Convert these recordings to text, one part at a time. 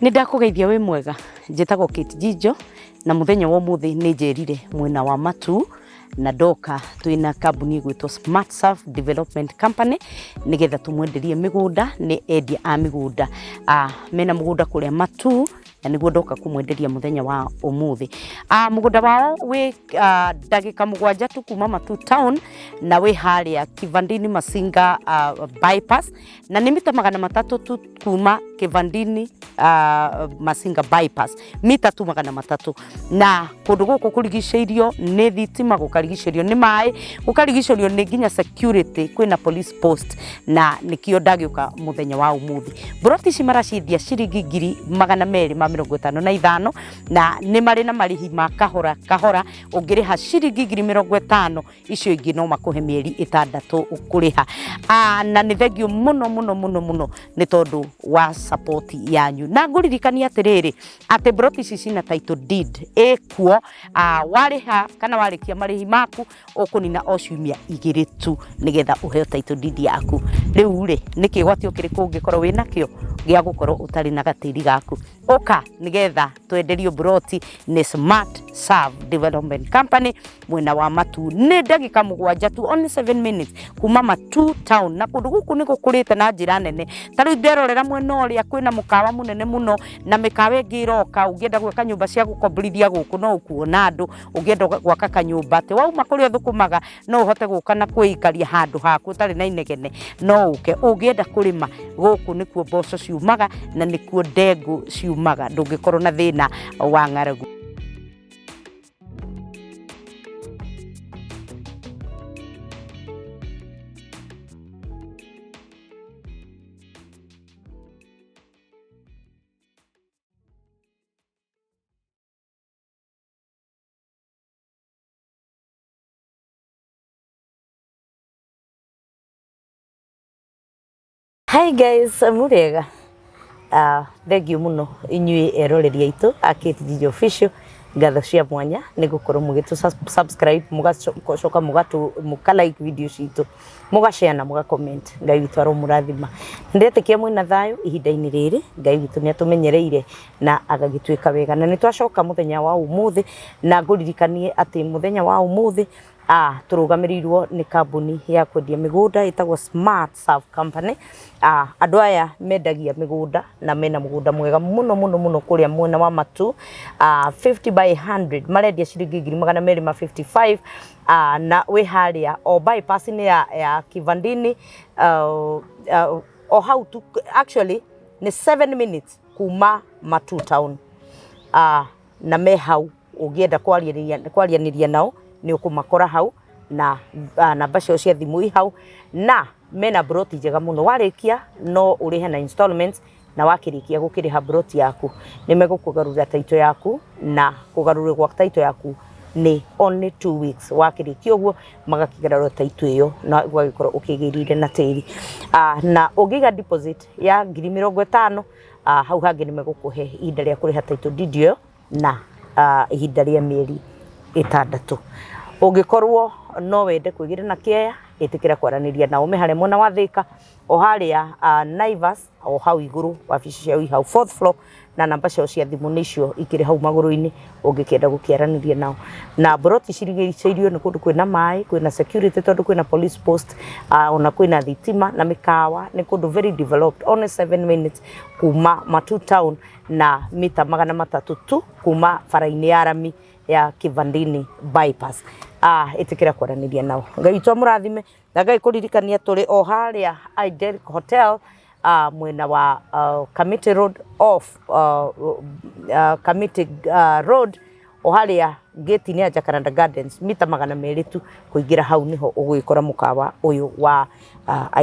Nĩ ndakũgeithia wĩ mwega, njĩtagwo Kate Njijo na mũthenya wa ũmũthĩ nĩ njerire mwena wa Matuu na ndoka twĩna kambuni ĩgwĩtwo Smart Surf Development Company nĩgetha tũmwenderie mĩgũnda. Nĩ endia a mĩgũnda, mena mũgũnda kũrĩa Matuu na nĩguo ndoka kũmwenderia mũthenya wa ũmũthĩ. Mũgũnda wao wĩ ndagĩka 7 tu kuma Matuu town na wĩ harĩa Kivandini Masinga bypass na nĩ mita 300 tu kuma Kivandini Masinga bypass, mita tu 300. Na kũndũ gũkũ kũrigicĩirio nĩ thitima, gũkarigicĩrio nĩ maĩ, gũkarigicĩrio nĩ nginya security, kwĩna police post, na nĩkĩo ndagĩũka mũthenya wa ũmũthĩ. Mburoti ici maraciendia ciringi 255,000 na nĩ marĩ na marĩhi ma kahora kahora. Ũngĩrĩha ciringi 50,000, icio ingĩ no makũhe mĩeri 6 kũrĩha. Na nĩ thengio mũno mũno mũno mũno nĩ tondũ wa support yanyu, na ngũririkania atĩrĩrĩ atĩ mburoti ici cina title deed ĩkuo. Warĩha kana warĩkia marĩhi maku, ũkũnina o ciumia 2 tu nĩgetha ũheo title deed yaku. Rĩu rĩ, nĩ kĩgwatio kĩrĩkũ ũngĩkorwo wĩnakĩo gĩa gũkorwo ũtarĩ na gatĩri gaku? Ũka nĩgetha twenderio mburoti nĩ Smart Serve Development Company mwena wa Matuu. Nĩ ndagĩka 7 tu, only 7 minutes kuma Matuu town, na kũndũ gũkũ nĩ gũkũrĩte na njĩra nene. Ta rĩu nderorera mwena ũrĩa kwĩna mũkawa mũnene mũno na mĩkawa ĩngĩ ĩroka. Ũngĩenda gwaka nyũmba cia gũkomborithia gũkũ, no ũkuona andũ. Ũngĩenda gwaka kanyũmba atĩ wauma kũrĩa ũthũkũmaga no ũhote gũka na kwĩikaria handũ haku ũtarĩ na inegene, no ũke. Ũngĩenda kũrĩma, gũkũ nĩkuo mboco ciumaga na nĩkuo ndengũ ciumaga, ndũngĩkorwo na thĩna wa ng'aragu. Hi guys, mũrĩega? Thank you mũno inyuĩ eroreri aitũ a Kate Njijo Official. Ngatho cia mwanya nĩ gũkorwo mũgĩtũ subscribe, mũgacoka mũgatũ mũka like video citũ, mũgashare na mũga comment. Ngai witũ aromũrathima. Ndetĩkia mwĩna thayũ ihinda-inĩ rĩrĩ. Ngai witũ nĩ atũmenyereire na agagĩtuĩka wega, na nĩ twacoka mũthenya wa ũmũthĩ, na ngũririkanie atĩ mũthenya wa ũmũthĩ tũrũgamĩrĩirwo nĩ kambuni ya kwendia mĩgũnda ĩtagwo Smart Serve Company. Andũ aya mendagia mĩgũnda na mena mũgũnda mwega mũno mũno mũno kũrĩa mwena wa Matuu, 50 by 100, marendia ciringi 255,000, na wĩ harĩa o bypass-inĩ ya Kivandini, o hau tu, actually nĩ 7 minutes kuma Matuu town, na me hau. Ũngĩenda kwaranĩria nao, nĩ ũkũmakora hau na namba ciao cia thimũ i hau, na mena mburoti njega mũno. Warĩkia no ũrĩhe na installments, na wakĩrĩkia gũkĩrĩha mburoti yaku, nĩ megũkũgarũrĩra title yaku, na kũgarũrĩrwo gwa title yaku nĩ only 2 weeks. Wakĩrĩkia ũguo, magakĩgarũra title ĩyo na ũgagĩkorwo ũkĩgĩrĩire na tĩri. Na ũngĩiga deposit ya 50,000, hau hangĩ nĩ megũkũhe ihinda rĩa kũrĩha title deed ĩyo na ihinda rĩa mĩeri 6. Ũngĩkorwo no wende kwĩgĩra na kĩea, ĩtĩkĩra kwaranĩria nao. Me harĩa mwena wa Thĩka, o harĩa Naivas, o hau igũrũ, wabici ciao i hau fourth floor, na namba ciao cia thimũ nĩ icio ikĩrĩ hau magũrũ-inĩ ũngĩkĩenda gũkĩaranĩria nao. Na mburoti cirigicĩirio nĩ kũndũ kwĩna maĩ, kwĩna security tondũ kwĩna police post, ona kwĩna thitima na mĩkawa. Nĩ kũndũ very developed, only 7 minutes kuma Matuu town na mita 300 tu kuma bara-inĩ ya rami ya Kivandini bypass. Ĩtĩkĩra kwaranĩria nao. Ngai witũ amũrathime. Na Ngai kũririkania tũrĩ o harĩa Idyllic Hotel, mwena wa Kamiti Road, off Kamiti Road, o harĩa gate-inĩ ya Jacaranda Gardens, mita 200 tu kũingĩra hau nĩho ũgũgĩkora mũkawa ũyũ wa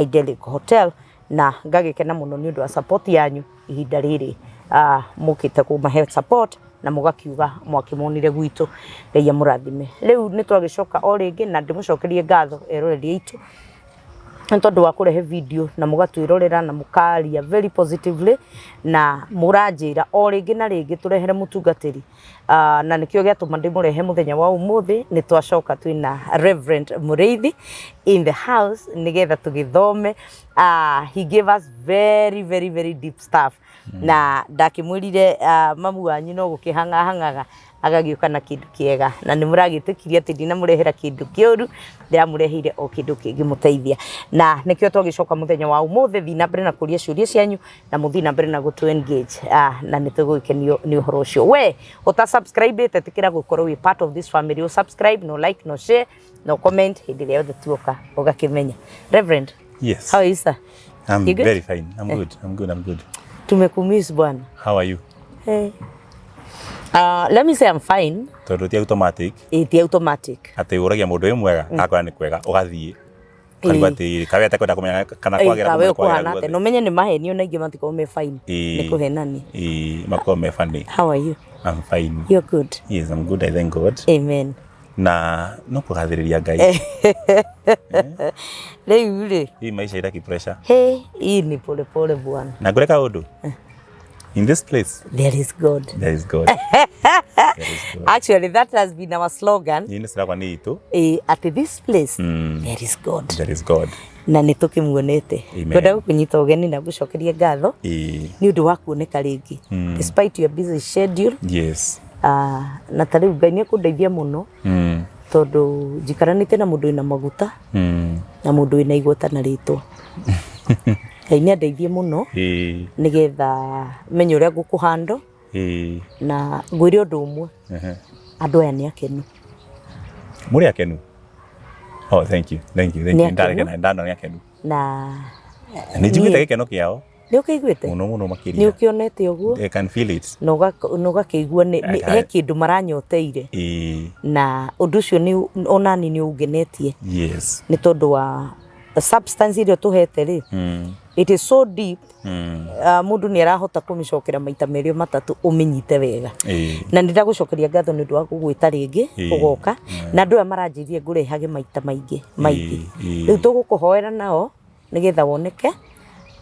Idyllic Hotel. Na ngagĩkena mũno nĩ ũndũ wa support yanyu ihinda rĩrĩ, mũkĩte kũmahe support na mũgakiuga mwakĩmonire gwitũ. Ngai amũrathime. Rĩu nĩ twagĩcoka o rĩngĩ na ndĩmũcokerie ngatho eroreri aitũ nĩ tondũ wa kũrehe video na mũgatwĩrorera na mũkaria very positively, na mũranjĩra o rĩngĩ na rĩngĩ tũrehere mũtungatĩri, na nĩkĩo gĩatũma ndĩmũrehe mũthenya wa ũmũthĩ. Nĩ twacoka twĩna Reverend Mũrĩithi in the house nĩgetha tũgĩthome. He gave us very very very deep stuff. Na ndakĩmwĩrire mamu wanyu no gũkĩhang'ahang'aga agagĩũka na kĩndũ kĩega, na nĩ mũragĩtĩkirie atĩ ndinamũrehera kĩndũ kĩũru, ndĩramũreheire o kĩndũ kĩngĩmũteithia. Na nĩkĩo twagĩcoka mũthenya wa ũmũthĩ. Thiĩ na mbere na kũria ciũria cianyu na mũthiĩ na mbere na gũtũ engage, na nĩ tũgũgĩkenio nĩ ũhoro ũcio. We ũta subscribe ĩte, tĩkĩra gũkorwo wĩ part of this family, ũ subscribe, no like, no share, no comment. Hĩndĩ ĩrĩa yothe tuoka ũgakĩmenya. Reverend. Yes. How are you, sir? I'm You good? Very fine. I'm good. I'm good. I'm good. Tumekumiss, bwana. How are you? Hey. Let me say I'm fine. Tondũ ti automatic. Ĩ, ti automatic. Atĩ ũragia mũndũ wĩ mwega, akora nĩ kwega, ũgathiĩ. Ũkarigwo atĩ kawe atekwenda kũmenya kana kwagĩra kawe kũmwe kwagĩra ũkũhana atĩa. guothe. Na ũmenye nĩ mahenio na ingĩ matikorwo me fine. Nĩ kũhenania. Ĩĩ, makorwo me funny. How are you? I'm fine. You're good? Yes, I'm good. I thank God. Amen. Na no kũgathĩrĩria Ngai. Rĩu rĩ. Hii maisha itaki pressure. He, hii ni pole pole, bwana. Na ngwĩre kaũndũ. In this place there is God. There is God. There is God. Actually, that has been our slogan. Niĩ nĩ cirakwa nĩ itũ. At this place there is God. There is God. Na nĩ tũkĩmuonete. Amen. Ngwenda gũkũnyita ũgeni na ngũcokerie ngatho nĩ ũndũ wa kuoneka rĩngĩ despite your busy schedule. Na ta rĩu Ngai nĩ ekũndeithia mũno tondũ njikaranĩte na mũndũ wĩna maguta na mũndũ wĩna igweta na rĩtwa. Ngai nĩ andeithie mũno nĩgetha menye ũrĩa ngũkũhandle. Na ngwĩre ũndũ ũmwe, andũ aya nĩ akenu. Mũrĩ akenu? Oh, thank you. Thank you. Thank Nĩ you. akenu. Ndarekena, ndana nĩ akenu. Na Nĩ njiguĩte gĩkeno kĩao. Nĩ ũkĩiguĩte? Mũno mũno Nĩ makĩria. ũkĩonete ũguo? I can feel it. Na ũgakĩigua he kĩndũ maranyoteire. Na ũndũ ũcio nĩ onani nĩ ũngenetie. Nĩ tondũ wa substance ĩrĩa ũtũhete rĩ, it is so deep. Mũndũ nĩ arahota kũmĩcokera maita merĩ o matatũ ũmĩnyite wega. Na nĩ ndagũcokeria ngatho nĩ ũndũ wa gũgwĩta rĩngĩ ũgoka. Na andũ aya maranjĩrire ngũrehage maita maingĩ maingĩ. Rĩu tũgũkũhoera nao nĩgetha woneke,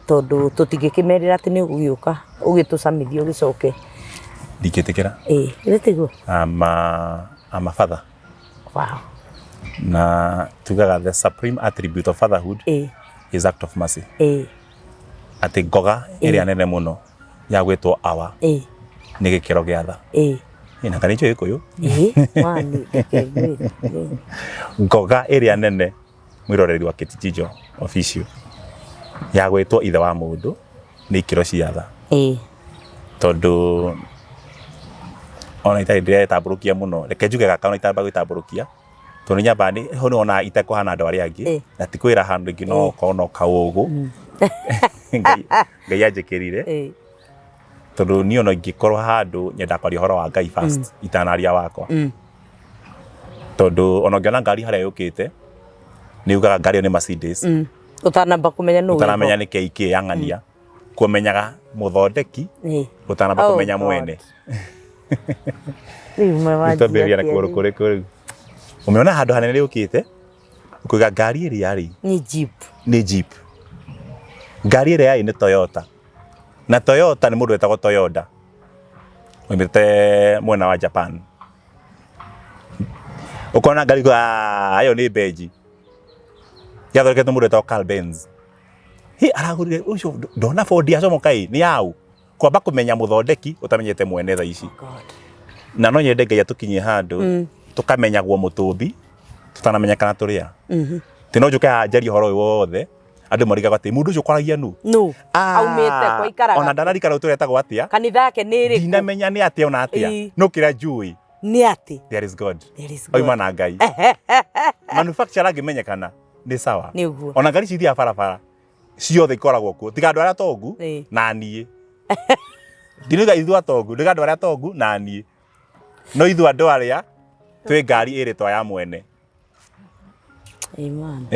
tondũ tũtingĩkĩmerĩra atĩ nĩ ũgũgĩũka ũgĩtũcamithie ũgĩcoke. Ndingĩtĩkĩra. Ĩĩ, githĩ tiguo? I'm a father. Wow. Na tugaga the supreme attribute of fatherhood is act of mercy. Atĩ ngoga ĩrĩa nene mũno ya gwĩtwo awa nĩ gĩkĩro gĩa tha. Ĩ, na kana nĩ njũĩ Gĩkũyũ? Ĩĩ, wani, reke ngwĩre. Ĩĩ. Ngoga ĩrĩa nene, mwĩroreri wa Kĩtijijo Official, ya gwĩtwo ithe wa mũndũ nĩ ikĩro cia tha. Tondũ ona itarĩ ndĩretambũrũkia mũno, reke njuge gaka ona itamba gwĩtambũrũkia, tondũ nĩ nyambaga nĩ ho nĩwonaga itekũhana andũ arĩa angĩ, na ti kwĩra handũ rĩngĩ no okorwo no kaũgũ Ngai anjĩkĩrire. Tondũ niĩ ona ingĩkorwo handũ nyendaga kwaria ũhoro wa Ngai first itanaria wakwa. Tondũ ona ũngĩona ngari harĩa yũkĩte, nĩ ugaga ngari ĩyo nĩ Mercedes. Ũtanamba kũmenya nũ wĩho. Ũtanamenya nĩ KK ya ng'ania. Kũmenyaga mũthondeki, ũtanamba Oh, kũmenya God. mwene. Rĩu Rĩu twambĩrĩria na wanjia kũgũrũ atĩa rĩu? kũrĩkũ rĩu? Ũmĩona handũ hanene rĩũkĩte, ũkauga ngari ĩrĩa rĩ, Nĩ Jeep. Nĩ Jeep. Ngari ĩrĩa yarĩ nĩ Toyota. Na Toyota nĩ mũndũ wetagwo Toyoda. Oimĩte mwena wa Japan. Ũkona ngari uga, "Ah, ĩyo nĩ Benji." Yathondeketwo mũndũ wetagwo Carl Benz. Hĩ, aragũrire ũcio ndona bondi acomoka ĩ, nĩ yaũ? Kwamba kũmenya mũthondeki ũtamenyete mwene thaa ici. God. Na no nyende Ngai atũkinyie handũ tũkamenyagwo mũtũmbi tũtanamenya kana tũrĩ a. Ti no njũke haha njarie ũhoro ũyũ wothe, andũ marigagwo atĩ mũndũ ũcio ũkwaragia nũ? Nũ? Ah, Aumĩte kwa ikaraga. Ona ndanarikana ũtũrĩa etagwo atĩa? Kanitha yake nĩ ĩrĩkũ? Ndinamenya nĩ atĩa ona atĩa. No kĩrĩa njũĩ. Nĩ atĩ? There is God. There is God. Oima na Ngai. Manufacturer angĩmenyekana nĩ sawa. Nĩ ũguo. Ona ngari ici ithiaga barabara ciothe ikoragwo kuo tiga andũ arĩa atongu na niĩ. Ndinauga ithuĩ atongu, ndiga andũ arĩa atongu na niĩ. No ithuĩ andũ arĩa twĩ ngari ĩrĩtwa ya mwene. Amen.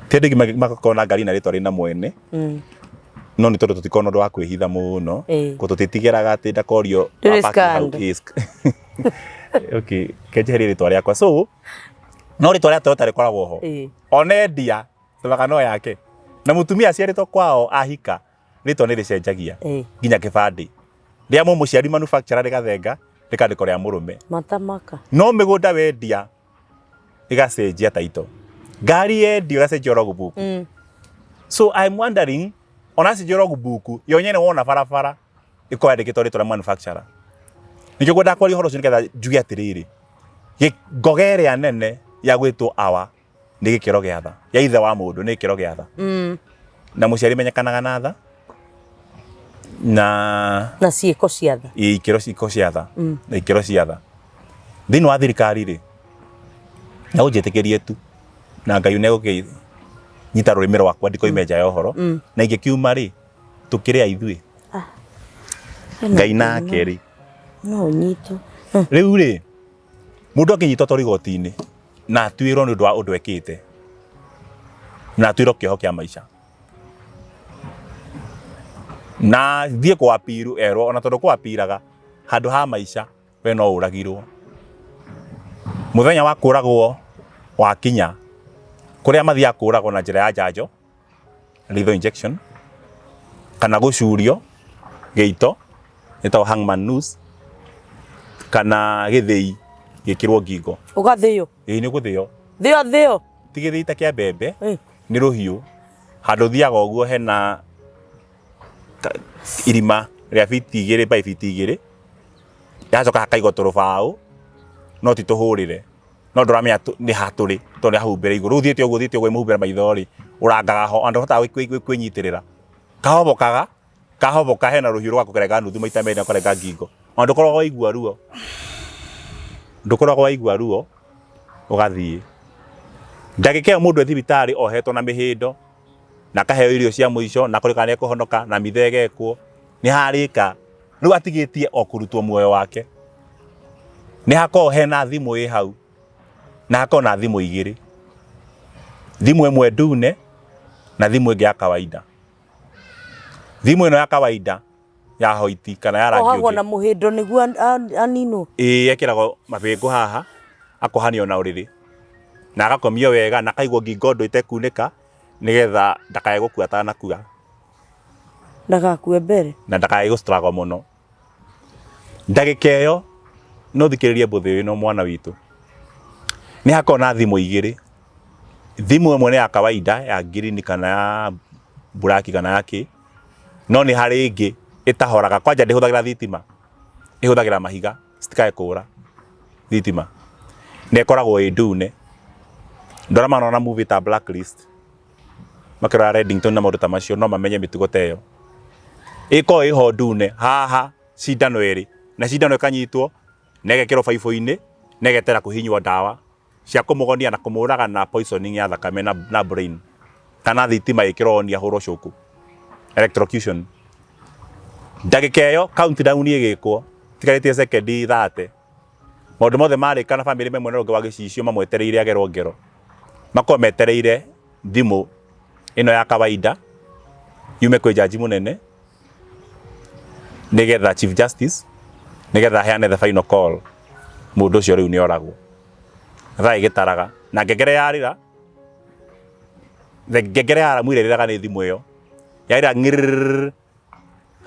Ti andũ aingĩ magakorwo na ngari na rĩtwa rĩna mwene. No nĩ tondũ tũtikoragwo na ũndũ wa kwĩhitha mũno. Ko tũtitigĩraga atĩ ndakorio Ndũrĩ wapaki hau. scandal. Okay, kenjeherie rĩtwa rĩakwa. So, no rĩtwa rĩa Toyota rĩkoragwo ho. Ona endia, tũmaga no yake. Na mũtumia aciarĩtwo kwao ahika, rĩtwa nĩ rĩcenjagia. Nginya kĩbandĩ. Rĩa mũmũciari manufacturer rĩgathenga, rĩkandĩkwo rĩa mũrũme. Matamaka. No mĩgũnda wendia, ĩgacenjia title. Ngari yendio ĩgacenjia logbook. So I'm wondering, Ona cijå logbook yo nyene wona barabara ĩkorwo yandĩkĩtwo rĩtwa rĩa manufacturer. Nĩkĩo ngwendaga kwaria ũhoro ũcio nĩgetha njuge atĩrĩrĩ, ngoga ĩrĩa nene ya gwĩtwo awa nĩ gĩkĩro gĩa tha, ya ithe wa mũndũ nĩ gĩkĩro gĩa tha. Na mũciari menyekanaga na tha na na ciĩko cia tha. Ĩ, ikĩro ciĩko cia tha na ikĩro cia tha. Thĩinĩ wa thirikari rĩ, na ũnjĩtĩkĩrie tu na Ngai nĩ egũkĩnyita rũrĩmĩ rwakwa ndikoime nja ya ũhoro, na ingĩkiuma rĩ, tũkĩrĩ a ithuĩ Ngai nake rĩ. No ũnyitwo. Rĩu rĩ, mũndũ angĩnyitwo atwarwo igoti-inĩ na atuĩrwo nĩ ũndũ wa ũndũ ekĩte na atuĩrwo kĩoho kĩa maica na thiĩ kwa apiru erwo, ona tondũ kwa apiraga handũ ha maica we no ũragirwo. Mũthenya wa kũragwo wakinya, kũrĩa mathiaga kũragwo na njĩra ya njanjo, lethal injection, kana gũcurio gĩito ĩtagwo hangman noose, kana gĩthĩi gĩkĩrwo ngingo. Ũgathĩo? Ĩĩ, nĩ gũthĩo. Thĩo thĩo? Ti gĩthĩi ta kĩa mbembe, nĩ rũhiũ. Handũ ũthiaga ũguo hena irima rĩa biti 2 by biti 2, yacoka hakaigwo tũrũbaũ no ti tũhũrĩre, no ndũramenya nĩ ha tũrĩ tondũ nĩ hahumbĩre igũrũ. Rĩu ũthiĩte ũguo ũthiĩte ũguo mũhumbĩre maitho rĩ, ũrangaga ho ona ndũhotaga kwĩnyitĩrĩra. Kahobokaga, kahoboka hena rũhiũ rũgakũrenga nuthu maita merĩ na rũkarenga ngingo. Ona ndũkoragwo waigua ruo, ndũkoragwo waigua ruo, ũgathiĩ. Ndagĩka ĩyo mũndũ e thibitarĩ ohetwo na mĩhĩndo na akaheo irio cia mũico na akorio kana nĩ ekũhonoka na mitha ĩgekwo, nĩ harĩka. Rĩu atigĩtie o kũrutwo muoyo wake. Nĩ hakoragwo hena thimũ ĩ hau na hakoragwo na thimũ igĩrĩ. Thimũ ĩmwe ndune na thimũ ĩngĩ ya kawaida. Thimũ ĩno ya kawaida ya hoiti kana ya rangi Ohagwo ũngĩ. na mũhĩndo nĩguo aninwo. Ĩĩ, ekĩragwo mabĩngũ haha akohanio na ũrĩrĩ na agakomio wega na akaigwo ngingo ũndũ ĩtekunĩka nĩgetha ndakae gũkua atanakua. Ndagakue mbere. Na ndakae gũ struggle mũno. Ndagĩka ĩyo no thikĩrĩrie mbũthĩ ĩno mwana witũ. Nĩ hakoragwo na thimũ igĩrĩ. Thimũ ĩmwe nĩ ya kawaida ya ngirini kana ya mburaki kana ya kĩ, no nĩ harĩ ĩngĩ ĩtahoraga, kwanja ndĩhũthagĩra thitima, ĩhũthagĩra mahiga citikae kũra thitima, na ĩkoragwo ĩ ndune. Andũ arĩa manona movie ta Blacklist, makĩrora Reddington na maũndũ ta macio no mamenye mĩtugo ta ĩyo. Ĩkoragwo ĩho ndune haha cindano ĩrĩ, na cindano ĩkanyitwo na ĩgekĩrwo baibũ-inĩ na ĩgeterera kũhihinywo ndawa cia kũmũgonia na kũmũraga na poisoning ya thakame na brain, kana thitima ĩkĩrwo on ahũrwo cũkũ, electrocution. Ndagĩka ĩyo countdown ĩgĩkwo ĩtigarĩtie sekendi 30, maũndũ mothe marĩka na bamĩrĩ me mwena ũrĩa ũngĩ wa gĩcicio mamwetereire agerwo ngero, makorwo metereire thimũ ĩno ya kawaida yume kwĩ jaji mũnene nĩgetha Chief Justice nĩgetha aheane the final call, mũndũ ũcio rĩu nĩ oragwo. Thaa ĩgĩtaraga na ngengere yarĩra, ngengere ya aramu ĩrĩa ĩrĩraga nĩ thimũ ĩyo, yarĩra ng'ĩrĩrĩrĩ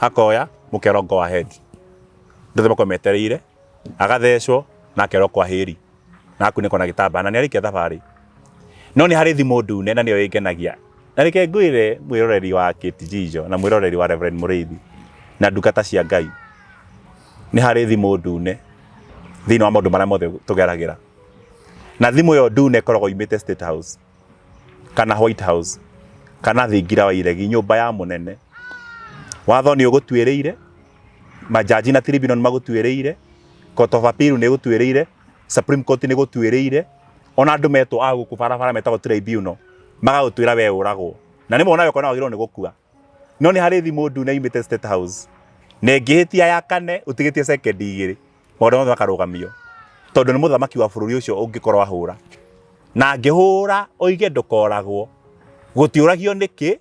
hakoya mũkerwo go ahead. Andũ othe makorwo metereire agathecwo na akerwo kwaheri na akunĩkwo na gĩtambaya na nĩ arĩkia thabarĩ. No nĩ harĩ thimũ ndune na nĩyo ĩngenagia. Na reke ngwĩre mwĩroreri wa Kate Jijo na mwĩroreri wa Reverend Mũrĩithi na ndungata cia Ngai, nĩ harĩ thimũ ndune thĩinĩ wa maũndũ marĩa mothe tũgeragĩra. Na thimũ ĩyo ndune ĩkoragwo yumĩte State House kana White House kana thingira wa iregi, nyũmba ya mũnene. Watho nĩ ũgũtuĩrĩire, majaji na tribunal nĩ magũtuĩrĩire, Court of Appeal nĩ ĩgũtuĩrĩire, Supreme Court nĩ ĩgũtuĩrĩire, ona andũ metwo a gũkũ barabara metagwo tribunal magagũtuĩra we ũragwo. Na nĩ mona we ũkona wagĩrĩirwo nĩ gũkua. No nĩ harĩ thimũ ndune yumĩte State House na ĩngĩhĩtia ya kane ũtigĩtie sekendi igĩrĩ, maũndũ mothe makarũgamio tondũ nĩ mũthamaki wa bũrũri ũcio ũngĩkorwo ahũra. Na angĩhũra oige ndũkoragwo, gũtiũragio nĩkĩ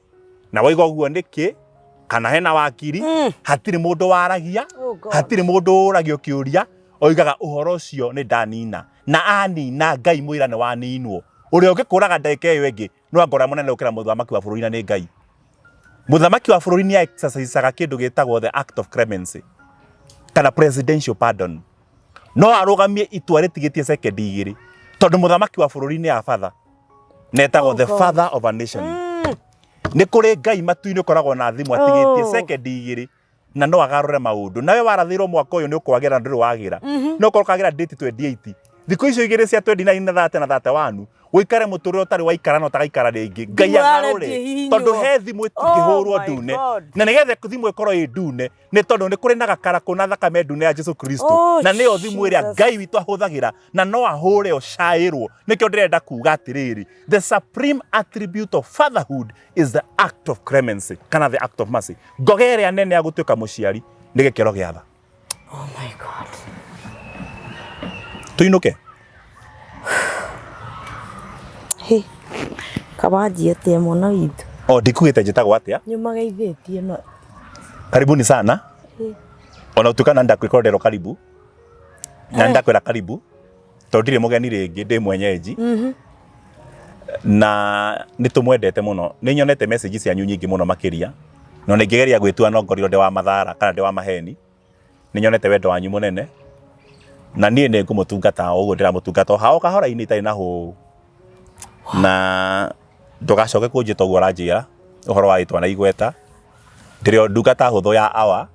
na waiga ũguo nĩkĩ, kana hena wakiri, hatirĩ mũndũ waragia, Oh God. hatirĩ mũndũ ũragio kĩũria, oigaga ũhoro ũcio nĩ ndanina. Na anina Ngai mũira nĩ waninwo. Ũrĩa ũngĩkũraga ndagĩka ĩyo ĩngĩ no anga ũrĩa mũnene gũkĩra mũthamaki wa bũrũri na nĩ Ngai. Mũthamaki wa bũrũri nĩ exercisaga kĩndũ gĩtagwo the act of clemency kana presidential pardon. No arũgamie itua rĩtigĩtie sekendi igĩrĩ tondũ mũthamaki wa bũrũri nĩ a father na etagwo Oh the God. father of a nation. Nĩ kũrĩ Ngai matu-inĩ ũkoragwo na thimũ atigĩtie Oh. sekendi igĩrĩ na no agarũre maũndũ. Nawe warathĩirwo mwaka ũyũ nĩ ũkwagĩra na ndũrĩ wagĩra. No ũkorwo ũkagĩra date 28. Thikũ icio igĩrĩ cia 29 na 30 na 31 ũikare mũtũrĩre ũtarĩ waikara na ũtagaikara rĩngĩ. Ngai Thimũ agarũre yaretie hihinywo. tondũ he thimũ ĩtingĩhũrwo Oh my ndune. God. Na nĩgetha thimũ ĩkorwo ĩ ndune nĩ tondũ nĩ kũrĩ na gakarakũ na thakame ndune ya Jesu Kristo Oh, na nĩyo thimũ ĩrĩa Jesus. Ngai witũ ahũthagĩra na no ahũre ũcaĩrwo. Nĩkĩo ndĩrenda kuga atĩrĩrĩ, the supreme attribute of fatherhood is the act of clemency kana the act of mercy. Ngoga ĩrĩa nene ya gũtuĩka mũciari nĩ gĩkĩro gĩa tha. Oh my God. Tũinũke. Hĩ. Kawanjia atĩa mwana witũ? O ndikugĩte njĩtagwo atĩa. Nĩũmageithĩtie no. Karibuni sana. Ona gũtuĩka na ndakwĩkorwo nderwo karibu. Na ndakwĩra karibu. Tondũ ndirĩ mũgeni rĩngĩ ndĩ mwenyeji. Na nĩ tũmwendete mũno. Nĩ nyonete message cianyu nyingĩ mũno makĩria. Na ona ingĩgeria gwĩtua no ngorirwo ndĩ wa mathara kana ndĩ wa maheni. Nĩ nyonete wendo wanyu mũnene. Na niĩ nĩ ngũmũtungata o ũguo ndĩramũtungata o hao kahora-inĩ itarĩ na hũũ. Na ndũgacoke kũnjĩta ũguo ũranjĩra ũhoro wa rĩtwa na igweta. Ndĩrĩ o ndungata hũthũ ya awa.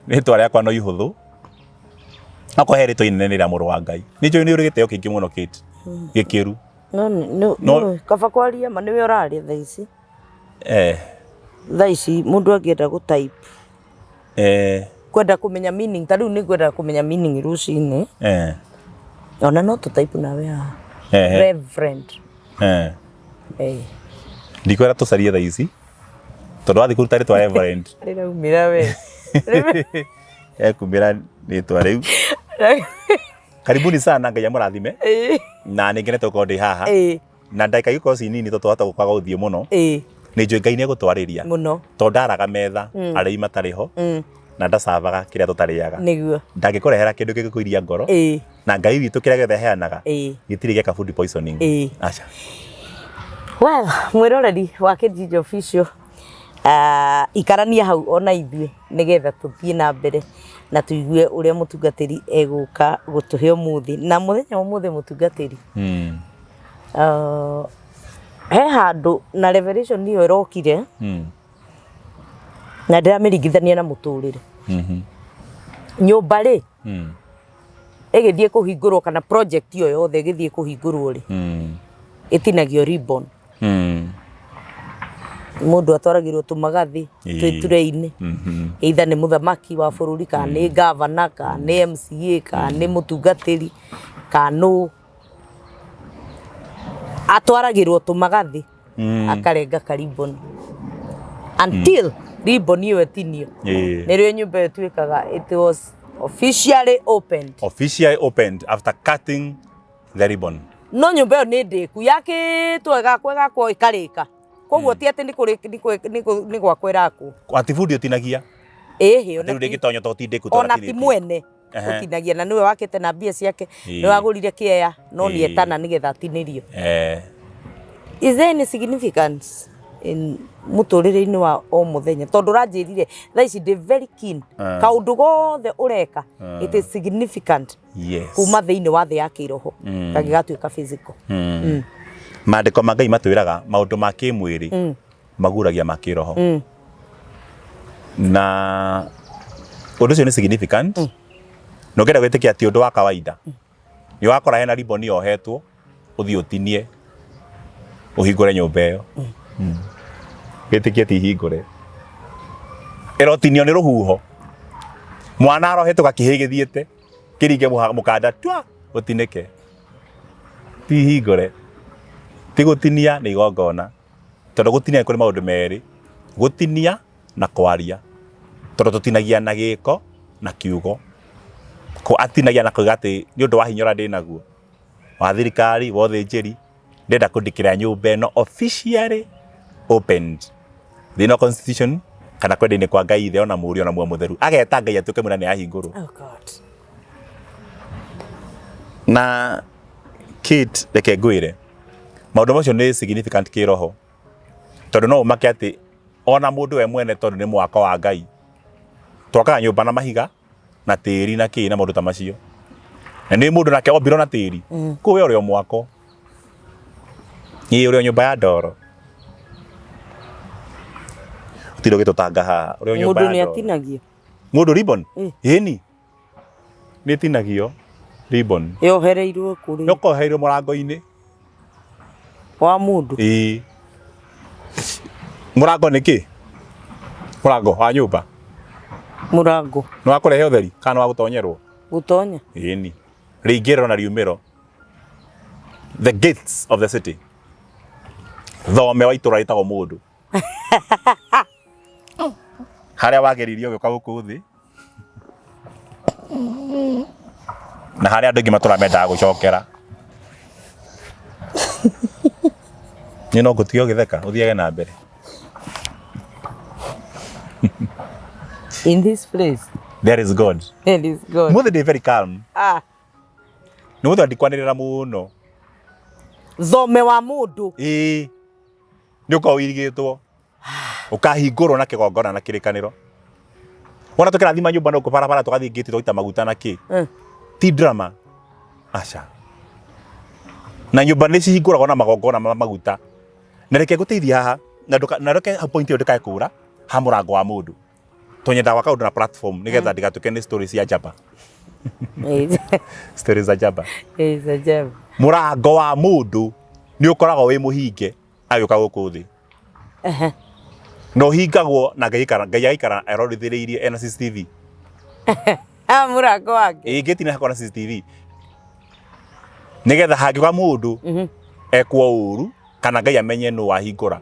Rĩtwa rĩakwa no ihũthũ. Okorwo he rĩtwa inene nĩ rĩa mũrũ wa Ngai. Nĩ njũĩ nĩ ũrĩ gĩtĩo kĩingĩ mũno Kate. Gĩkĩru. No no no kaba kwaria ma nĩwe ũraria thaa ici. Eh. Thaa ici mũndũ angĩenda gũ type. Eh. Kwenda kũmenya meaning ta rĩu nĩ ngwenda kũmenya meaning rũcinĩ. Eh. Ona no tũ type nawe haha. Eh. Reverend. Eh. Eh. Ndikwĩra tũcarie thaa ici. Tondũ wathiĩ kũruta rĩtwa Reverend. Rĩraumĩra we. Ekumĩra rĩtwa rĩu. Karibuni sana Ngai amũrathime. Na nĩ ngenete gũkorwo ndĩ haha. Na ndagĩka igĩkorwo ci nini tondũ twahota gũkaga gũthiĩ mũno. Nĩ njũĩ Ngai nĩ egũtwarĩria. Mũno. Tondũ ndaraga metha arĩi matarĩ ho. Na ndacavaga kĩrĩa tũtarĩaga. Nĩguo. Ndangĩkũrehera kĩndũ kĩngĩkũiria ngoro. Na Ngai witũ kĩrĩa gĩothe aheanaga gĩtirĩ gĩeka food poisoning. Aca. Well, mwĩroreri wa Kijiji Official ikarania hau ona ithuĩ nĩgetha tũthiĩ na mbere na tũigue ũrĩa mũtungatĩri egũka gũtũhe ũmũthĩ. Na mũthenya wa ũmũthĩ mũtungatĩri, he handũ na revelation ĩyo ĩrokire na ndĩramĩringithania na mũtũrĩre. Nyũmba rĩ, ĩgĩthiĩ kũhingũrwo kana project ĩyo yothe ĩgĩthiĩ kũhingũrwo rĩ, ĩtinagio ribbon. Mũndũ atwaragĩrwo tũmagathĩ twĩ tray-inĩ, either nĩ mũthamaki wa bũrũri kana nĩ governor kana nĩ MCA kana nĩ mũtungatĩri kana nũ. Atwaragĩrwo tũmagathĩ akarenga ka ribbon until ribbon ĩyo ĩtinio. Nĩrĩo nyũmba ĩyo ĩtuĩkaga it was officially opened. Officially opened after cutting the ribbon. No nyũmba ĩyo nĩ ndĩku yakĩtwo ĩgakwo ĩgakwo ĩkarĩka. Koguo ti atĩ nĩ gwakwo ĩrakwo. Atĩ bundi ũtinagia. Ĩhĩ ona ti ndĩngĩtonya tondũ ti ndĩku ona ti mwene ũtinagia na nĩwe wakĩte na mbia ciake nĩwe wagũrire kĩea no nĩ etana nĩgetha atinĩrio. Is there any significance in mũtũrĩre-inĩ wa o mũthenya tondũ ũranjĩrire thaa ici ndĩ very keen kaũndũ gothe ũreka it is significant Yes. kuma thĩinĩ wa thĩ ya kĩroho kangĩgatuĩka physical. Maandĩko ma Ngai matwĩraga maũndũ ma kĩmwĩrĩ maguragia ma kĩroho. Na ũndũ ũcio nĩ significant. Na ũngĩenda gwĩtĩkia ti ũndũ wa kawaida. Nĩ wakora hena ribbon yohetwo ũthiĩ ũtinie ũhingũre nyũmba ĩyo. Wĩtĩkie ti hingũre. Ĩrotinio nĩ rũhuho. Mwana arohetũka kĩhĩ gĩthiĩte kĩringe mũkanda tua ũtinĩke. Ti hingũre. Ti gũtinia nĩ igongona. Tondũ gũtinia nĩ kũrĩ maũndũ merĩ. Gũtinia na kwaria. Tondũ tũtinagia na gĩko na kiugo. Atinagia na kuuga atĩ nĩ ũndũ wa hinya ũrĩa ndĩnaguo wa thirikari wa ũthĩnjĩri ndĩrenda kũndĩkĩra nyũmba ĩno officially opened thĩinĩ wa constitution kana kwenda-inĩ kwa Ngai ithe ona mũriũ ona muoyo mũtheru ageta Ngai atuĩke mũira nĩ yahingũrwo. Oh God. Na Kate, reke ngwĩre maũndũ macio nĩ significant kĩroho tondũ no ũmake atĩ ona mũndũ we mwene tondũ nĩ mwako wa Ngai twakaga nyũmba na mahiga na tĩri na kĩ na maũndũ ta macio na nĩ mũndũ nake ombirwo na tĩri kũu we ũrĩ o mwako ĩĩ ũrĩ o nyũmba ya ndoro. Ndũgatinde ũgĩtũtanga haha. Ũrĩ o nyũmba Mũndũ ya nĩ ndoro. atinagio. Mũndũ ribbon? Ĩ. Ĩni. Nĩ ĩtinagio ribbon. Yohereirwo kũrĩ. Yokohereirwo mũrango-inĩ. Wa mũndũ. Ĩĩ. Mũrango nĩ kĩ? Mũrango wa nyũmba. Mũrango. Nĩ wa kũrehe ũtheri kana nĩ wa gũtonyerwo? Gũtonya. Ĩni. Rĩingĩrĩro na riumĩro. The gates of the city. Thome wa itũra rĩtagwo mũndũ. Harĩa wageririe ũgĩũka gũkũ thĩ na harĩa andũ aingĩ matũra mendaga gũcokera. Niĩ no ngũtige ũgĩtheka ũthiage na mbere. In this place. There is God. There is God. Mũthĩ ndĩ very calm. Ah. Nĩ mũthĩ ndikwanĩrĩra mũno. Thome wa mũndũ. Ĩĩ. Nĩ ũkoragwo ũirigĩtwo. Ũkahingũrwo na kĩgongona na kĩrĩkanĩro. Wona tũkĩrathima nyũmba no barabara tũgathiĩ ngĩti tũgaita maguta na kĩ. Ti drama. Aca. Na nyũmba nĩ cihingũragwo na magongona ma maguta. Na reke ngũteithie haha na ndũka na reke point ĩyo ndĩkae kũra ha mũrango wa mũndũ. Tũnyendaga gwaka ũndũ na platform nĩgetha ndĩgatuĩke nĩ story cia njamba. Story za njamba. Za njamba. Mũrango wa mũndũ nĩ ũkoragwo wĩ mũhinge agĩũka gũkũ thĩ. Na ũhingagwo na Ngai aikara Ngai agaikara arorithĩrĩirie ena CCTV. Ah, mũrango wake. Ĩĩ gate-inĩ hakoragwo na CCTV. Nĩgetha hangĩũka mũndũ ekwo ũru kana Ngai amenye nũ wahingũra.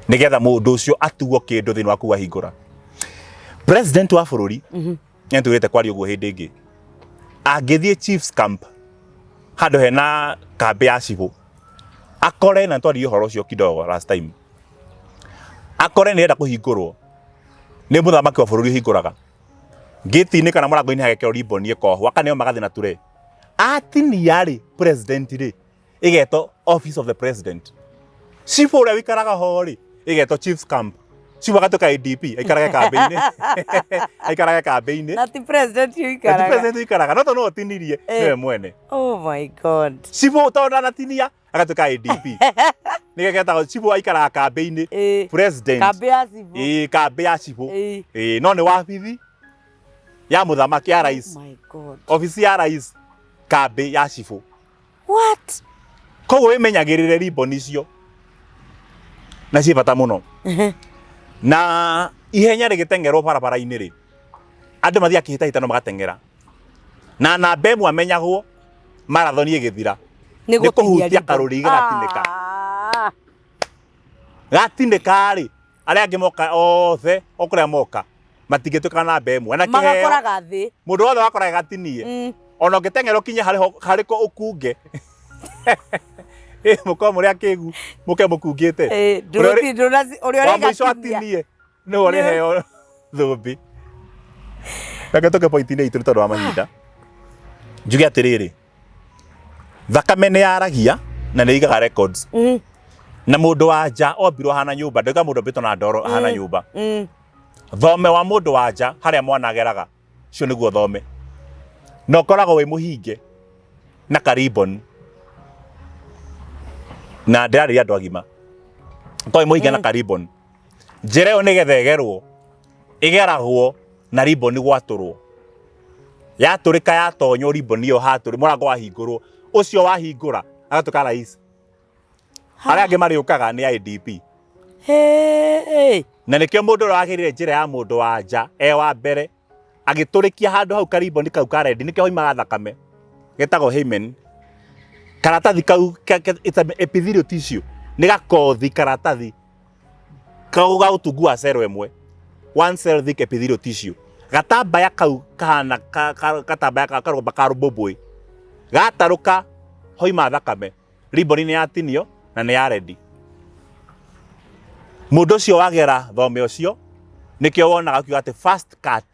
Nĩgetha mũndũ ũcio atuo kĩndũ thĩinĩ wa kũu ahingũra. President wa bũrũri nĩ tũgĩte kwaria ũguo hĩndĩ ĩngĩ. Angĩthiĩ Chiefs Camp handũ hena kambĩ ya cibũ akore na twaririe ũhoro ũcio kidogo last time akore nĩ enda kũhingũrwo nĩ mũthamaki wa bũrũri ũhingũraga ngĩti-inĩ kana mũrango-inĩ hagekĩrwo ribbon ĩkohwo akaneo magathĩ na ture atinia rĩ president rĩ ĩgetwo office of the president chief ũrĩa wĩikaraga ho rĩ ĩgetwo chiefs camp chief agatuĩka ADP aikarage kambĩ-inĩ aikarage kambĩ-inĩ Na ti president Na ti ũikaraga. president ũikaraga no tondũ no ũtinirie Eh. nĩwe mwene Oh my God. chief tondũ ndanatinia agatuĩka ADP nĩkĩo getagwo chief aikaraga kambĩ-inĩ Eh. president Kambĩ ya cibũ. ĩĩ kambĩ ya cibũ Eh. ĩĩ no nĩ wabithi ya mũthamaki ya rais Oh my God. obici ya rais kambĩ ya cibũ What? Koguo wĩmenyagĩrĩre ribbon icio na ciĩ bata mũno na ihenya rĩgĩteng'erwo barabara-inĩ rĩ andũ mathiaga kĩhĩtahĩtano magateng'era na namba ĩmwe amenyagwo marathoni ĩgĩthira Nĩ nĩ kũhutia ribbon. karũrigi gatinĩka. Ah. Gatinĩka rĩ arĩa angĩ moka othe o kũrĩa moka matingĩtuĩka namba ĩmwe na kĩheo Magakoraga thĩ. mũndũ wothe wakoraga gatinie Mm. ona ũngĩteng'era ũkinye harĩ ho- harĩ kũ ũkunge Ĩ, mũkorwo mũrĩ akĩgu mũke mũkungĩte Eh, Ũrĩa ũrĩ- ndũrũti- ndũnaci- ũrĩa wa mũico ũrĩgatinia. atinie nĩwe ũrĩheo thũmbĩ reke tũke point-inĩ itũ nĩ tondũ wa mahinda njuge atĩrĩrĩ thakame nĩ yaragia na nĩ igaga records Mm. na mũndũ wa nja ombirwo ahana nyũmba ndauga mũndũ ombĩtwo na ndoro ahana nyũmba Mm. thome wa mũndũ wa nja harĩa mwana ageraga cio nĩguo thome na ũkoragwo wĩ mũhinge na karibon na ndĩrarĩria andũ agima ũkoragwo wĩ mũhinge na karibon njĩra ĩyo nĩgetha ĩgerwo ĩgeragwo na ribbon gwatũrwo yatũrĩka yatonywo ribbon ĩyo hatũrĩ mũrango wahingũrwo ũcio wahingũra agatuĩka rais arĩa angĩ marĩũkaga nĩ IDP Hey. na nĩkĩo mũndũ ũrĩa wagĩrĩire njĩra ya mũndũ wa nja e wa mbere agĩtũrĩkia handũ hau kariboni kau ka rendi nĩkĩo hoimaga thakame getagwo hymen karatathi kau it's an epithelial tissue nĩ gakothi karatathi kau ga ũtungu wa cero ĩmwe one cell thick epithelial tissue gatambaya kau kahana gatambaya ka karũmba ka rũmbũmbũĩ gatarũka hoima thakame ribbon nĩ yatinio na nĩ ya rendi mũndũ ũcio wagera thome ũcio nĩkĩo wonaga akiuga atĩ first cut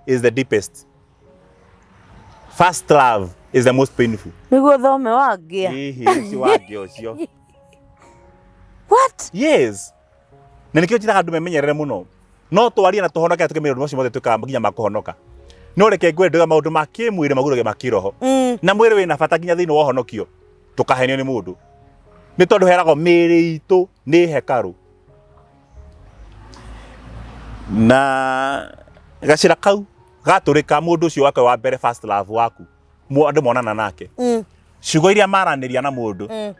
is the deepest first love is the most painful Nĩguo thome wangĩa. hihi ũcio wangĩa ũcio What? Yes. Na nĩkĩo njĩraga andũ memenyerere mũno. No twarie na tũhonoke tũkĩmenya maũndũ macio mothe twĩkaga nginya ma kũhonoka. No reke ngwĩre ndauga maũndũ ma kĩmwĩrĩ maguragia ma kĩroho. Na mwĩrĩ wĩna bata nginya thĩinĩ wa ũhonokio. Ndũkahenio nĩ mũndũ. Nĩ tondũ heragwo mĩĩrĩ itũ nĩ hekarũ. Na gacĩra kau gatũrĩka mũndũ ũcio wake wa mbere, first love waku, andũ monana nake, ciugo iria maranĩria na mũndũ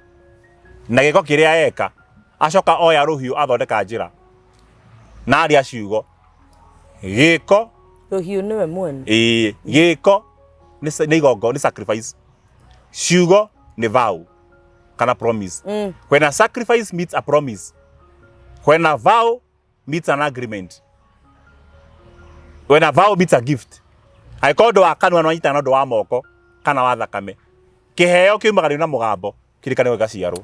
na gĩko kĩrĩa eka, acoka oya rũhiũ athondeka njĩra na aria ciugo gĩko. Rũhiũ nĩwe mwene. Ĩĩ, gĩko nĩ igongo, nĩ sacrifice. Ciugo nĩ vow kana promise. When a sacrifice meets a promise, when a vow meets an agreement, when a vow meets a gift, angĩkorwo ũndũ wa kanua nĩwanyitana na ũndũ wa moko kana wa thakame, kĩheo kiumaga rĩu na mũgambo kĩrĩkanĩro gĩgaciarwo.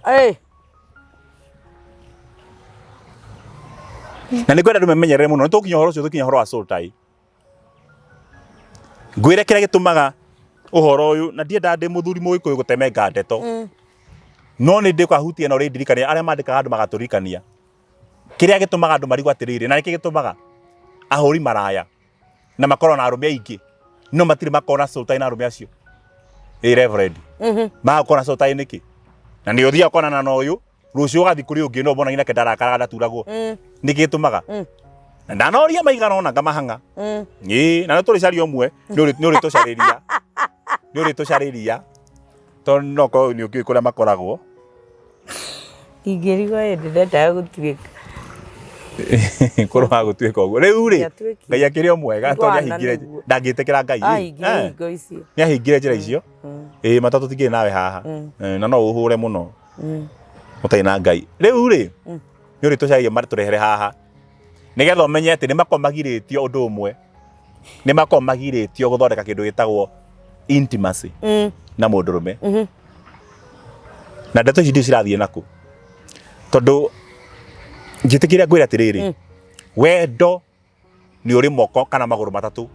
Na nĩ ngwenda andũ memenyerere mũno. Nĩ tũgũkinya ũhoro ũcio, tũkinya ũhoro wa soul tie. Ngwĩre kĩrĩa gĩtũmaga ũhoro ũyũ, na ndiendaga ndĩ mũthuri mũgĩkũyũ gũtemenga ndeto, no nĩ ndĩkahutia na ũrĩndirikania arĩa mandĩkaga andũ magatũririkania kĩrĩa gĩtũmaga andũ marigwo atĩrĩrĩ, na nĩkĩ gĩtũmaga ahũri maraya na makorwo na arũme aingĩ no matirĩ makorwo na soul tie na arũme acio. Ĩ reverend, magakorwo na soul tie nĩkĩ? Na nĩ ũthiaga ũkonana na ũyũ, rũciũ ũgathiĩ kũrĩ ũngĩ, no ũmona nake ndarakaraga, ndaturagwo. Nĩkĩ gĩtũmaga? Na ndanoria maigana ũna ngamahang'a. Ĩĩ, na nĩ tũrĩcaria ũmwe, nĩ ũrĩtũcarĩria, nĩ ũrĩtũcarĩria, tondũ no korwo nĩ ũkĩũĩ kũrĩa makoragwo. Ingĩrigwo hĩndĩ ndendaga gũtuĩka. Korwo wa gũtuĩka ũguo rĩu rĩ. Ndiatuĩkire. Ngai akĩrĩ o mwega tondũ Ngwana nĩahingire nĩguo. ndangĩtĩkĩra Ngai ĩ. Ahingire hingo icio. Nĩahingire njĩra icio. Ĩĩ, matatũ tũtingĩrĩ nawe haha. Na no ũhũre mũno ũtarĩ na Ngai. Rĩu rĩ, nĩ ũrĩtũcaragia matũrehere haha nĩgetha ũmenye atĩ nĩ makoragwo magirĩtio ũndũ ũmwe, nĩ makoragwo magirĩtio gũthondeka kĩndũ gĩtagwo intimacy na mũndũrũme. Na ndeto ici ndiũ cirathiĩ nakũ, tondũ njĩtĩkĩria ngwĩre atĩrĩrĩ, wendo nĩ ũrĩ moko kana magũrũ matatũ,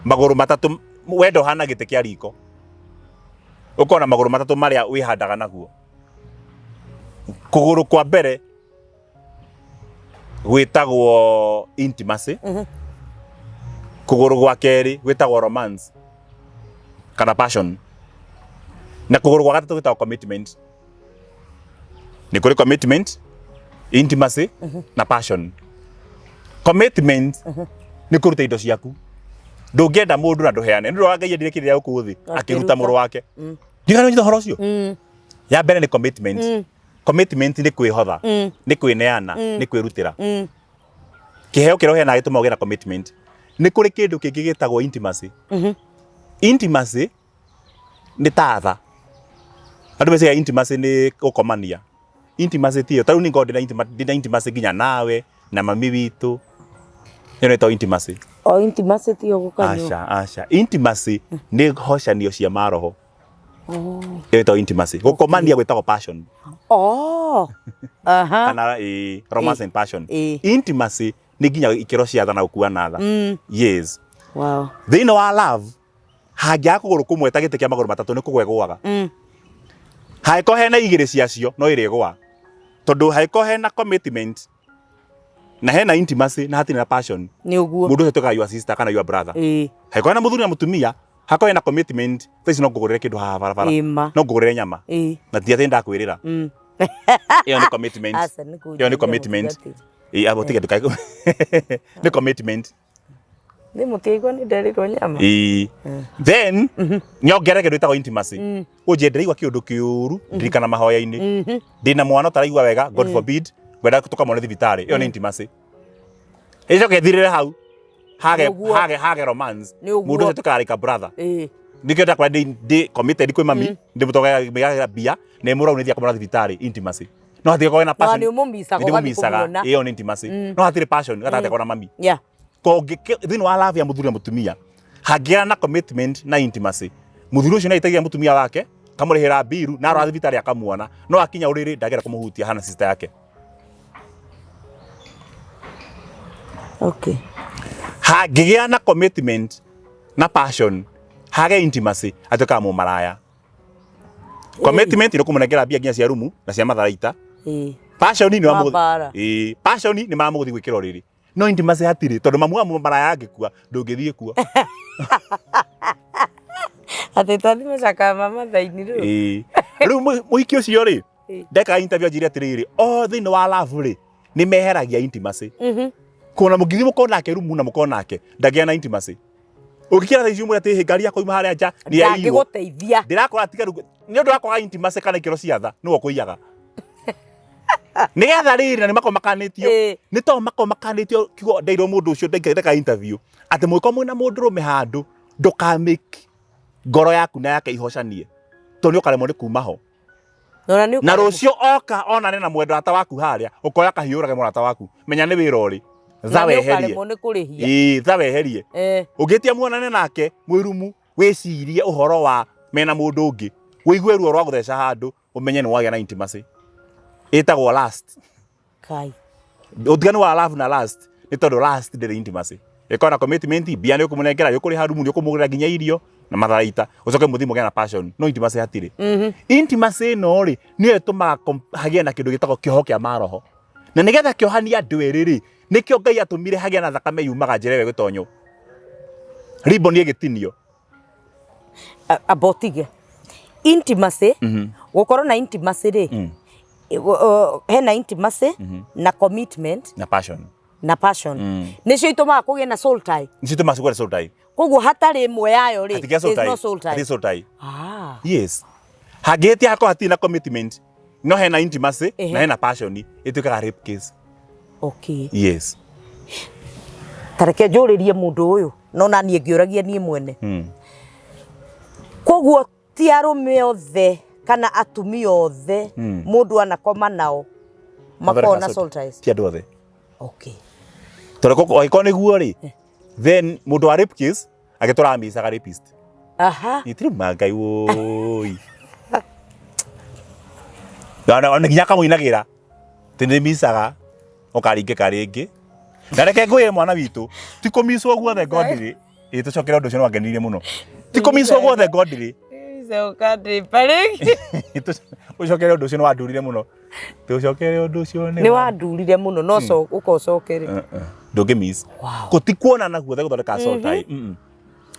magũrũ matatũ. Wendo ũhana gĩtĩ kĩa riko, ũkorwo na magũrũ matatũ marĩa wĩhandaga naguo. Kũgũrũ kwa mbere gwĩtagwo intimacy, kũgũrũ gwa kerĩ gwĩtagwo romance kana passion, na kũgũrũ gwa gatatũ gwĩtagwo commitment. Nĩ kũrĩ commitment, intimacy na passion. Commitment nĩ kũruta indo ciaku. Ndũngĩenda mũndũ na ndũheane. Nĩ ũndũ wa Ngai endire kĩrĩa gũkũ thĩ, akĩruta mũrũ wake. Ndigana ũnyita ũhoro ũcio. Ya mbere nĩ commitment. Commitment nĩ kwĩhotha, nĩ kwĩneana, nĩ kwĩrutĩra. Kĩheo kĩrĩa ũheanaga gĩtũmaga ũgĩe na commitment. Nĩ kũrĩ kĩndũ kĩngĩ gĩtagwo intimacy. Intimacy nĩ ta tha. Andũ meciria intimacy nĩ gũkomania. Intimacy tiyo. Ta rĩu niĩ ngoragwo ndĩna intimacy nginya nawe na mami witũ. Ĩyo nĩ ĩtagwo intimacy. O intimacy tiyo gũkanyua? Aca, aca. Intimacy nĩ hocanio cia maroho. Ĩyo ĩtagwo intimacy. Gũkomania gwĩtagwo passion. Oh. Aha. Kana ĩ, romance and passion. Ĩ. Intimacy nĩ nginya ikĩro cia tha na gũkuana tha. Yes. Wow. Thĩinĩ wa love hangĩaga kũgũrũ kũmwe ta gĩtĩ kĩa magũrũ matatũ, nĩ kũgwa ĩgũaga. Hangĩkorwo hena igĩrĩ ciacio, no ĩrĩgũa, tondũ hangĩkorwo hena commitment na hena intimacy na hatirĩ na passion, Nĩ ũguo. mũndũ ũcio tuĩkaga your sister kana your brother. Hangĩkorwo hena mũthuri na mũtumia, hakorwo hena commitment, thaa ici no ngũgũrĩre kĩndũ haha barabara, Ĩma. no ngũgũrĩre nyama na ti atĩ ndakwĩrĩra. Ĩyo nĩ commitment. Aca, nĩ Ĩyo nĩ kũnjĩrĩra commitment. mũtungatĩri. Ĩ, abo tiga ndukae, nĩ commitment. Nĩ mũtiaigua nĩ nderirwo nyama. Ĩĩ. Then nyongerere kĩndũ gĩtagwo intimacy. Ũnjie ndĩraigua kĩũndũ kĩũru, ndirikana mahoya-inĩ. Ndĩna mwana ũtaraigua wega, God forbid, ngwenda tũkamwone thibitarĩ. Ĩyo nĩ intimacy. Ĩcoke ĩthirĩre hau. Hage Nĩguo. hage romance. Nĩ ũguo. Mũndũ ũcio tukarĩka brother. Nĩkĩo ndakora ndĩ committed kwĩ mami, ndĩmũtogagĩra mbia, na ĩmũrau nĩ thiaga kũmwona thibitarĩ, intimacy. No hatigĩkorwo na passion. nĩ ũmũmicaga Nĩ ũgathiĩ ndĩmũmicaga. kũmuona. Ĩyo nĩ intimacy. No hatirĩ passion gatagatĩ kakwa na mami. Thĩinĩ wa love ya mũthuri na mũtumia hangĩgĩa na commitment na intimacy, mũthuri ũcio nĩaitagia mũtumia wake, kamũrĩhĩra mbiru na arwara thibitarĩ akamuona, no akinya ũrĩrĩ ndagera kũmũhutia hana sister yake. Hangĩgĩa na commitment na passion, hage intimacy, atuĩkaga mũmaraya. Commitment nĩ kũmũnengera mbia nginya cia rumu na cia matharaita. Passion nĩ Ma mbara. Ĩĩ, passion nĩ mamũgũthiĩ gwĩkĩra ũrĩrĩ, no intimacy hatirĩ, tondũ mamu wa mũmaraya angĩkua ndũngĩthiĩ kuo. Atĩ twathi macakaya ma mathaini rĩu. Ĩĩ. Rĩu mũhiki ũcio rĩ, ndekaga interview anjĩre atĩrĩrĩ, o thĩinĩ wa love rĩ, nĩ meheragia intimacy. Kuona mũngĩthiĩ mũkorwo nake rumu na mũkorwo nake ndangĩgĩa na intimacy. Ũngĩkĩra thaa ici ũmwĩre atĩ ngari yakwa yuma harĩa nja nĩ yaiywo. Ndangĩgũteithia. Ndĩrakora tiga rĩu nĩ ũndũ wa kwaga intimacy kana ikĩro cia tha nĩwe ũkũiyaga. Nĩgetha rĩrĩ na nĩ makorwo makanĩtio nĩ tondũ makorwo makanĩtio kiugo ndeirwo mũndũ ũcio ndeka interview atĩ mũngĩkorwo mwĩna mũndũrũme handũ ndũkamake ngoro yaku na yake ihocanie tondũ nĩ ũkaremwo nĩ kuma ho. Na nĩ Na rũciũ oka onane na mwendwa waku harĩa ũkoya kahiũ ũrage mũrata waku menya nĩ wĩra ũrĩ tha weherie. Nĩ kũrĩhia. Ĩĩ tha weherie. Ũngĩtia muonane nake mwĩ rumu wĩcirie ũhoro wa mena mũndũ ũngĩ ũigue ruo rwa gũtheca handũ ũmenye nĩ wagĩa na intimacy ĩtagwo lust. Kai. Ũtiganu wa love na lust nĩ tondũ lust ndĩrĩ intimacy. Ĩkoragwo na commitment, mbia nĩ ũkũmũnengera, nĩ ũkũrĩha rumu, nĩ ũkũmũgũrĩra nginya irio na matharaita, ũcoke mũthiĩ mũgĩe na passion, no intimacy hatirĩ. Intimacy ĩno rĩ, nĩyo ĩtũmaga hagĩe na kĩndũ gĩtagwo kĩoho kĩa maroho. Na nĩgetha kĩohanie andũ erĩ rĩ, nĩkĩo Ngai atũmire hagĩe na thakame yumaga njĩra ĩyo ĩgĩtonywo. Ribbon ĩgĩtinio. Amba ũtige. Intimacy, gũkorwo na intimacy rĩ, hena intimacy na commitment na passion na passion. Nĩcio itũmaga kũgĩe na soul tie. Nĩcio itũmaga kũgĩe na soul tie. Koguo hatarĩ ĩmwe yayo rĩ, hatigĩa soul there's no tie. soul tie. Hatirĩ soul tie. Ah. Yes. Hangĩhĩtia hakorwo hatirĩ na commitment no hena intimacy na hena passion ĩtuĩkaga rape case. Okay. Yes. Ta reke njũrĩrie mũndũ ũyũ no na niĩ ngĩũragia niĩ mwene. Koguo ti arũme othe kana atumia othe mũndũ anakoma nao makoragwo na soul ties. Ti andũ othe. Okay. Tondũ angĩkorwo nĩguo rĩ, then mũndũ wa rape case agĩtũraga micaga rapist. Aha. Itirĩ ma Ngai woi. Ona nginya akamũinagĩra atĩ nĩ micaga ũkaringĩka rĩngĩ. Na reke ngwĩre mwana witũ ti kũmicwo guothe ngondirĩ. Ĩ tũcokere ũndũ ũcio nĩ wangenirie mũno. Ti kũmicwo guothe ngondirĩ. Ũcokere ũndũ ũcio nĩ wandurire mũno. Tũcokere ũndũ ũcio nĩ wandurire mũno no ũkocokere. Ndũngĩ miss. Wow. Gũti kuonana guothe gũthondeka soul tie.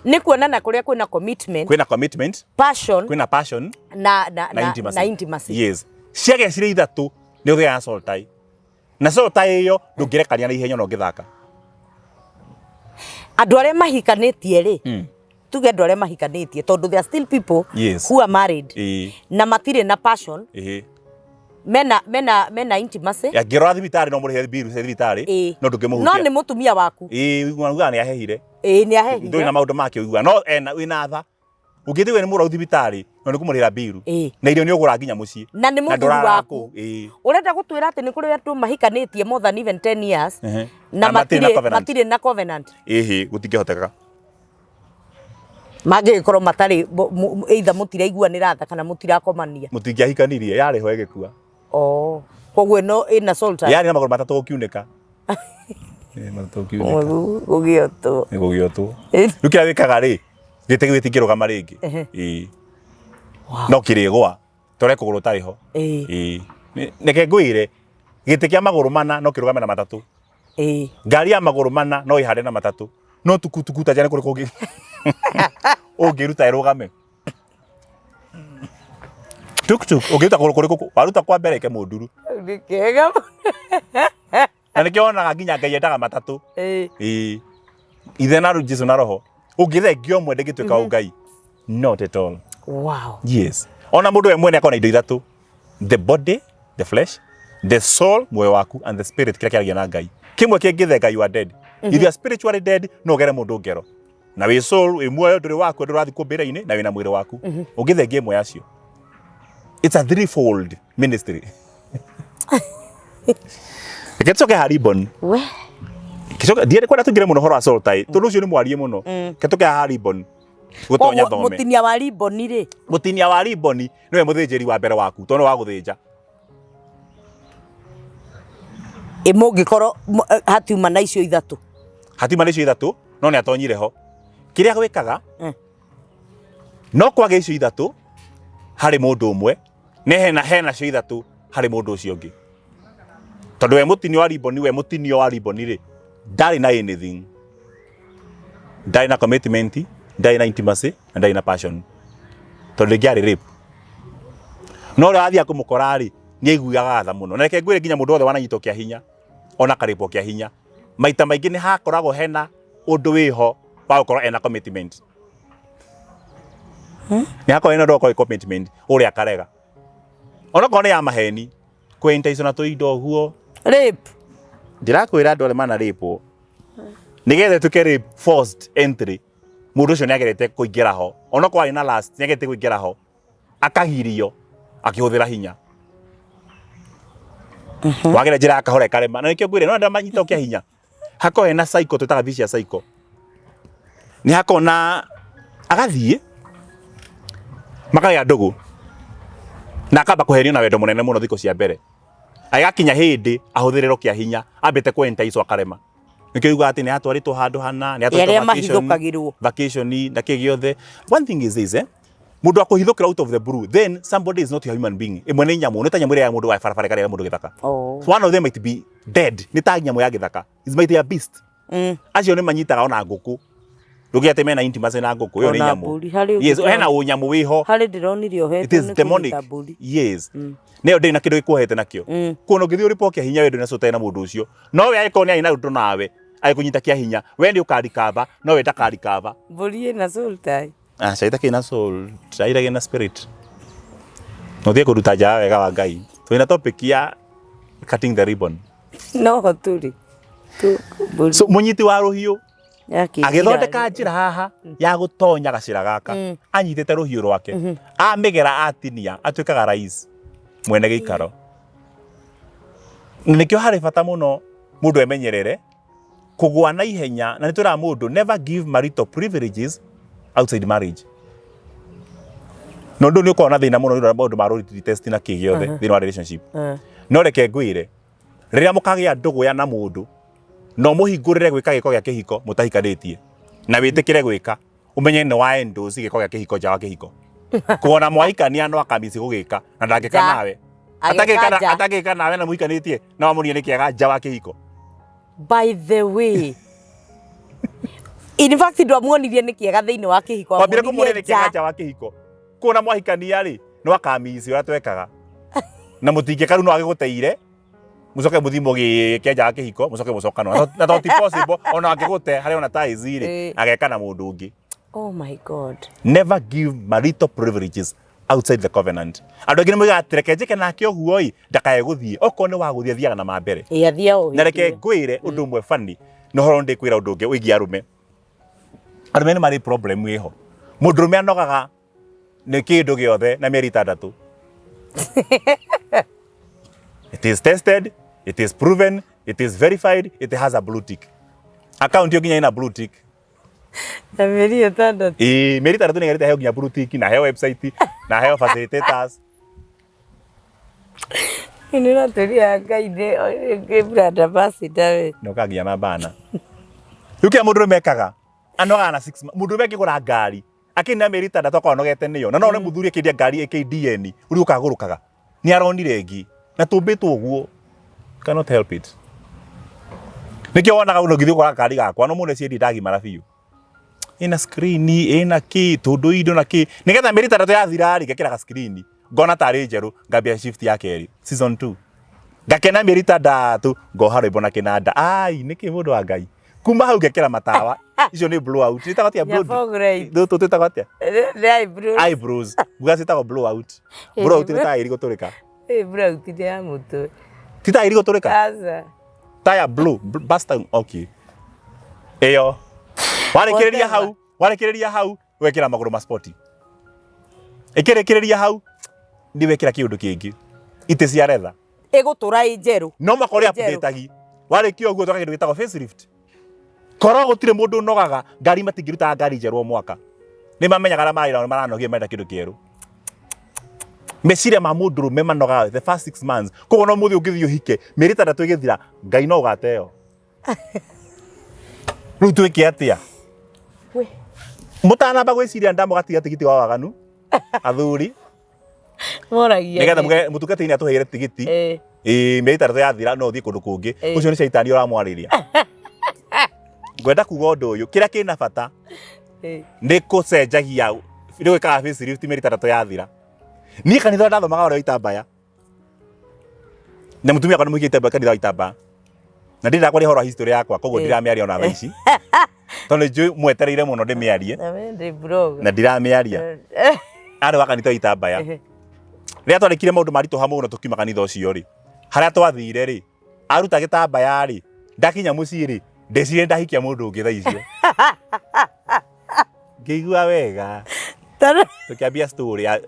Nĩ kuonana kũrĩa kwĩna commitment, Kwĩna commitment, passion kwĩna passion na na intimacy. Na intimacy. Yes. Ciagĩa cirĩ ithatũ nĩ ũgĩaga soul tie. Na soul tie ĩyo ndũngĩrekania na ihenya na ũngĩthaka. Andũ arĩa mahikanĩtie rĩ, tuge andũ arĩa mahikanĩtie tondũ there are still people who are married na matirĩ na passion, mena intimacy. Angĩrora thibitarĩ no mũrĩhe bill cia thibitarĩ no ndũngĩmũhutia. No nĩ mũtumia waku. Ĩĩ, ugaga nĩ ahehire. Ĩĩ, nĩ ahehire. Ndũrĩ na maũndũ make ũiguaga no ena wĩna tha. Ũngĩthiĩ we nĩ mũrwaru thibitarĩ no nĩ kũmũrĩhĩra bill. Na irio nĩ ũgũra nginya mũciĩ. Na nĩ mũthuri ndũrara waku. kũu. Ĩĩ. Ũrenda gũtwĩra atĩ nĩ kũrĩ andũ mahikanĩtie more than even 10 years na Na matirĩ na matirĩ covenant. matirĩ na covenant. Ĩhĩ, gũtingĩhoteka. Mangĩgĩkorwo matarĩ either mũtiraiguanĩra tha kana mũtirakomania. Mũtingĩahikanirie, yarĩ ho ĩgĩkua. Oh. Koguo ĩno ĩna soul tie. Yarĩ na magũrũ matatũ gũkiunĩka. Ĩĩ, matatũ gũkiunĩka. Gũgĩotwo. Nĩ gũgĩotwo. Rĩu kĩrĩa wĩkaga rĩ, gĩtĩ gĩtingĩrũgama rĩngĩ. Ĩĩ. No kĩrĩgwa, tore kũgũrũ ũtarĩ ho. Ĩĩ. Reke ngwĩre, gĩtĩ kĩa magũrũ mana no kĩrũgame na matatũ. Ngari ya magũrũ mana no ĩhande na matatũ. No tukutuku ta njane kũrĩ kũngĩ ũngĩruta ĩrũgame. Tuktuk ũngĩruta kũgũrũ kũrĩkũ waruta kwa mbere ĩke mũnduru. Nĩ kega. Na nĩkĩo wonaga nginya Ngai endaga matatũ. Ĩĩ. Ithe na Jesu na Roho. Ũngĩthengia ũmwe ndĩngĩtuĩka ũngai. Not at all. Wow. Yes. Ona mũndũ we mwene akorwo na indo ithatũ. The body, the flesh, the soul, muoyo waku, and the spirit, kĩrĩa kĩaragia na Ngai. Kĩmwe kĩngĩthenga, you are dead. If you are spiritually dead, no ũgere mũndũ ngero. Na wĩ soul, wĩ muoyo, ndũrĩ waku, ndũrathiĩ kũ mbĩrĩra-inĩ, na wĩna mwĩrĩ waku. Ũngĩthengia ĩmwe yacio. It's a threefold ministry. Reke tũcoke ha ribbon. We. Gĩcoke ndiende kwenda tũingĩre mũno ũhoro wa soul tie, tondũ ũcio nĩ mwarie mũno. Reke tũke haha ribbon. Gũtonya Koguo thome. mũtinia wa ribbon rĩ. Mũtinia wa ribbon nĩwe mũthĩnjĩri wa mbere waku, tondũ nĩwe wa gũthĩnja. Ĩ mũngĩkorwo hatiuma na icio ithatũ. Hatiuma na icio ithatũ, no nĩ atonyire ho. Kĩrĩa gwĩkaga, no kwage icio ithatũ harĩ mũndũ ũmwe, nĩ hena cio ithatũ harĩ mũndũ ũcio ũngĩ. Tondũ we mũtinio wa ribbon, we mũtinio wa ribbon rĩ, ndarĩ na anything. Ndarĩ na commitment, ndarĩ na intimacy, na ndarĩ na passion. Tondũ rĩngĩ arĩ rape. No ũrĩa wathiaga kũmũkora rĩ, nĩ aiguaga tha mũno. Na reke ngwĩre nginya mũndũ wothe wananyitwo kĩa hinya, ona akarĩpwo kĩa hinya, Maita maingĩ nĩ hakoragwo hena ũndũ wĩho wa gũkorwo ena commitment. Nĩ hakoragwo hena ũndũ wa gũkorwo commitment ũrĩa akarega. Onokorwo nĩ ya maheni, kwĩnta ico na tũindo ũguo. Rape. Ndĩrakwĩra andũ arĩa mana rape nĩgetha ĩtuĩke rape forced entry, mũndũ ũcio nĩ agerete kũingĩra ho, onokorwo arĩ na last, nĩ agerete kũingĩra ho akagirio akĩhũthĩra hinya. Wagera njĩra ya kahora ĩkarema, na nĩkĩo ngwĩre no andũ manyita kĩa hinya hakorwo hena cycle twĩtaga vicious cycle, nĩ hakorwo na agathiĩ makagĩa ndũgũ na akamba kũhenio na wendo mũnene mũno thikũ cia mbere, agĩgakinya hĩndĩ ahũthĩrĩrwo kĩa hinya ambĩte kũ-entice akarema. Nĩkĩo yugaga atĩ nĩ atwarĩtwo handũ hana, nĩ atwarĩtwo Arĩa vacation, mahithũkagĩrwo. Vacation na kĩ gĩothe. One thing is this, mũndũ akũhithũkĩra out of the blue, then somebody is not a human being. Ĩmwe nĩ nyamũ, nĩ ta nyamũ ĩrĩa ya mũndũ wa barabara ĩkarĩa mũndũ gĩthaka. So one of them might be dead, nĩ ta nyamũ ya gĩthaka. It might be a beast. Acio nĩ manyitaga ona ngũkũ. Ndũngĩ atĩ mena intimacy na ngũkũ, ĩyo nĩ Ona nyamũ. mbũri, harĩ Yes, ũngĩ hena ũnyamũ wĩho. Harĩ ndĩronire It ohetwo is nĩ demonic. kũnyita mbũri. Yes. Nayo ndĩrĩ na kĩndũ gĩkuohete nakĩo. Kuona ũngĩthiĩ ũrĩpwo kĩa hinya we ndũrĩ na cũta na mũndũ ũcio. No we angĩkorwo nĩ arĩ na ũndũ nawe, agĩkũnyita kĩa hinya, we nĩ ũkarikaba, no we ndakarikaba. Mbũri ĩna soul tie. Aca itakĩrĩ na soul, itakĩrĩ na spirit. Na ũtige kũruta nja wega wa Ngai. Twĩna topic ya cutting the ribbon. No ho tũrĩ. Mbũri. So mũnyiti wa rũhiũ Yakĩnjira. Agĩthondeka njĩra haha ya gũtonya gacĩra gaka anyitĩte rũhiũ rwake, amĩgera atinia atuĩkaga rais mwene gĩikaro. Na nĩkĩo harĩ bata mũno mũndũ emenyerere kũgũa na ihenya, na nĩ twĩraga mũndũ, never give marital privileges outside marriage. Na ũndũ ũyũ nĩ ũkoragwo na thĩna mũno nĩ ũndũ wa maũndũ ma loyalty test na kĩ gĩothe thĩinĩ wa relationship. No reke ngwĩre, rĩrĩa mũkagĩa ndũgũ ya na mũndũ na ũmũhingũrĩre gwĩka gĩko gĩa kĩhiko mũtahikanĩtie na wĩtĩkĩre gwĩka, ũmenye nĩ wa endorse gĩko gĩa kĩhiko nja wa kĩhiko. Kuona mwahikania no akamisi gũgĩka na ndangĩka Nja. nawe. Agĩka Atangĩka nja. Atangĩka nawe na mũhikanĩtie na wamũria nĩ kĩega nja wa kĩhiko. By the way, in fact ndwamuonirie nĩ kĩega thĩinĩ wa kĩhiko. Wambire Wamuonirie kũmuonia nĩ kĩega nja. nja wa kĩhiko. Kuona mwahikania rĩ, no akamisi ũrĩa twekaga na mũtingĩka rĩu no agĩgũteire, mũcoke mũthiĩ mũgĩke nja wa kĩhiko, mũcoke mũcokano na to ti possible. Ona angĩgũte harĩa ona ties rĩ, ageka na mũndũ ũngĩ. Oh my God. Never give marital privileges outside the covenant. Andũ aingĩ nĩ moigaga atĩ reke njĩke nake ũguo ĩ ndakae gũthiĩ. Okorwo nĩ wa gũthiĩ, athiaga na ma mbere. Ĩ athiĩ o Na reke hĩndĩ ĩyo. Ngwĩre ũndũ ũmwe funny na ũhoro ndĩkwĩra ũndũ ũngĩ wĩgiĩ arũme. Arũme nĩ marĩ problem ĩho. Mũndũrũme anogaga nĩ kĩndũ gĩothe na mĩeri 6. It is tested, it is proven, it is verified, it has a blue tick. Account ĩyo nginya ĩna blue tick. Na mĩeri 6. Ĩĩ, mĩeri 6 nĩ ĩgerete heo nginya blue tick na heo website na heo facilitators. Nĩ ũratũria Ngai nĩ brand ambassador we. Na ũkagĩa na bana. Rĩu kĩrĩa mũndũrũme ekaga, anogaga na 6. Mũndũrũme akĩgũra ngari akĩnina mĩeri 6 akorwo anogete nĩyo, na no one mũthuri akĩendia ngari ĩkĩndn ũrĩa ũkagũrũkaga nĩ aronire ĩngĩ na tũmbĩtwo ũguo, cannot help it. Nĩkĩo wonaga ũndũ ngĩthiĩ gũkora ngari gakwa no mũno ciendia ndagimara biũ, ĩna screen, ĩna kĩ tũndũ indo na kĩ, nĩgetha mĩeri 6 yathira rĩ, ngekĩra ga screen ngona tarĩ njerũ, ngambia shift ya kerĩ, season 2, ngakena mĩeri 6, ngoha rwĩmbo na kĩnanda. Ai, nĩkĩ mũndũ wa Ngai, kuma hau ngekĩra matawa icio nĩ blow out, twĩtagwo atĩa? Ya Blow fog light. Tũtũ twĩtagwo atĩa? Nĩ eyebrows. Eyebrows nguga ciĩtagwo blow out. Blow out nĩ taĩri gũtũrĩka. Ĩ blow out nĩ ya mũtwe. Ti taĩri gũtũrĩka? Aca. Tire blow basta, okay, ĩyo warĩkĩrĩria hau, warĩkĩrĩria hau wekĩra magũrũ ma spoti, ĩkĩrĩkĩrĩria hau nĩ wekĩra kĩũndũ kĩngĩ, itĩ cia retha. Ĩgũtũra ĩ njerũ. No mwaka ũrĩa Njerũ. update warĩkia ũguo twaka kĩndũ gĩtagwo facelift. Korwo gũtirĩ mũndũ ũnogaga ngari, matingĩrutaga ngari njerũ o mwaka. Nĩ mamenyaga arĩa marĩ nao nĩ maranogia, marenda kĩndũ kĩerũ. Meciria ma mũndũrũme manogaga the first 6 months. Koguo no mũthĩ ũngĩthiĩ ũhike, mĩeri 6 ĩgĩthira, Ngai no ũgateo. Rĩu twĩke atĩa? We. Mũtanamba gwĩciria ndamũgatiga tigiti wa waganu, athuri. Moragia. Nĩgetha mũtungatĩri nĩ atũheire tigiti. Ĩĩ, mĩeri 6 yathira no ũthiĩ kũndũ kũngĩ. Ũcio nĩ caitani ũramwarĩria. Ngwenda kuga ũndũ ũyũ, kĩrĩa kĩna bata nĩ kũcenjagia, nĩ gwĩkaga facelift mĩeri 6 yathira. Niĩ kanitha ũrĩa ndathomaga warĩ wa itambaya, na mũtumia wakwa nĩ mũhikia itambaya, kanitha wa itambaya. Na ndĩrenda kwaria ũhoro wa history yakwa, koguo ndiramĩaria ona thaa ici, tondũ nĩnjũĩ mwetereire mũno ndĩmĩarie. Na we ndĩ blog. Na ndiramĩaria. Arĩ wa kanitha wa Itambaya. Rĩrĩa twarĩkire maũndũ maritũha mũno tũkiuma kanitha ũcio rĩ, harĩa twathire rĩ, aruta gĩtambaya rĩ, ndakinya mũciĩ rĩ, ndecirie ndahikia mũndũ ũngĩ thaa icio. Ngĩigua wega. Tũkĩambia story ya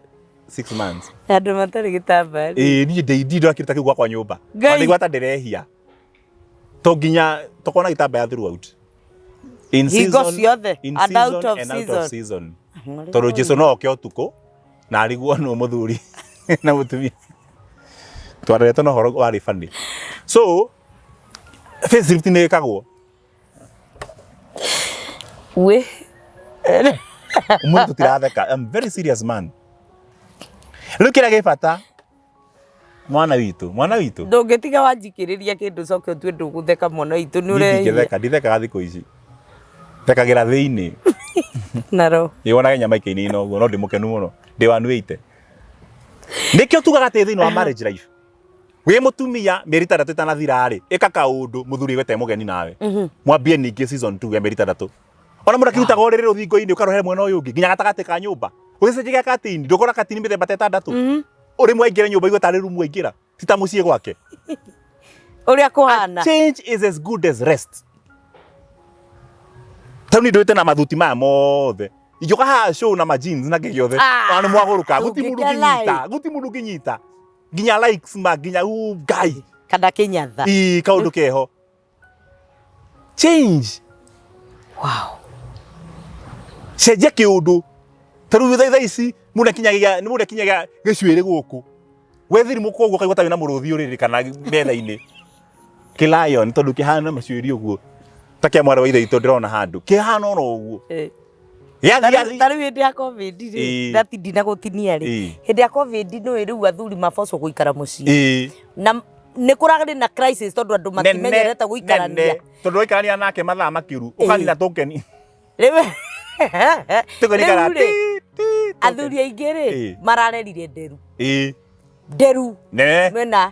6 months. Andũ matarĩ gĩtambaya rĩ. Ĩĩ, niĩ ndĩ ndakĩruta kĩu gwakwa nyũmba. Ngai. Ndaigua ta ndĩrehia. To nginya tũkorwo na gĩtambaya throughout. In Hingo season, ciothe, in and out season of and out of season. season. Tondũ Jesu no oke ũtukũ na arigwo nũ mũthuri na mũtumia. Twareretwo na ũhoro warĩ funny. So facelift nĩ ĩkagwo. Wĩ. Ũmũthĩ tũtiratheka. I'm very serious man. Rĩu kĩrĩa gĩ bata, mwana witũ, mwana witũ. Ndũngĩtiga wanjikĩrĩria kĩndũ coke ũtue ndũgũtheka, mwana witũ, nĩ Niĩ ũrehia. ndingĩtheka, ndithekaga thikũ ici. Thekagĩra thĩinĩ. Na roho. Ĩ wonage nyama ikĩinaina ũguo, no ndĩ mũkenu mũno. Ndĩ 180. Nĩkĩo tugaga atĩ thĩinĩ wa marriage life, wĩ mũtumia mĩeri 6 ĩtanathira rĩ, ĩka kaũndũ mũthuri aigue te mũgeni nawe. Mwambie ningĩ season 2 ya mĩeri 6. Ona mũndũ akĩrutaga ũrĩrĩ rũthingo-inĩ ũkarũhe mwena ũyũ ũngĩ nginya gatagatĩ ka nyũmba. Ũgĩcenjagia katini, ndũkora katini mĩthemba ta 6. Ũrĩ mwaingĩra nyũmba igue tarĩ rumu waingĩra, ti ta mũciĩ gwake. Ũrĩa kũhana. Change is as good as rest. Tau ni ndũĩte na mathuti maya mothe. Ingĩũka haha show na ma jeans na kĩ gĩothe. Ah, Ona nĩ mwagũrũka, guti mũndũ tũngĩkena ũngĩnyita, guti mũndũ ũngĩnyita. Nginya likes ma nginya u Ngai. Kana kĩnyatha. Ii kaũndũ keho. Change. Wow. Cenjia kĩũndũ. Ta rĩu thaa ici mũndũ akinyagia, mũndũ akinyagia gĩcuĩrĩ gũkũ. Wethirimũka ũguo ũkaigua ta wĩna mũrũthi ũrĩrĩ kana metha-inĩ. Kĩ lion tondũ kĩhana macuĩri ũguo. Ta kĩa mwarĩ wa ithe witũ ndĩrona handũ. Kĩhana oro ũguo. Gĩathiĩ Ta rĩu hĩndĩ ya COVID rĩ, ndati ndinagũtinia rĩ, hĩndĩ ya COVID nĩ rĩu athuri mabocwo gũikara mũciĩ. Na nĩ kũrarĩ na crisis tondũ andũ matimenyerete gũikarania. Nene. Tondũ waikarania nake mathaa makĩru ũkanina tũkeni. Rĩu Tũkeni rĩu rĩ, athuri aingĩ rĩ, mararerire nderu. Nderu. Nene. Mwena.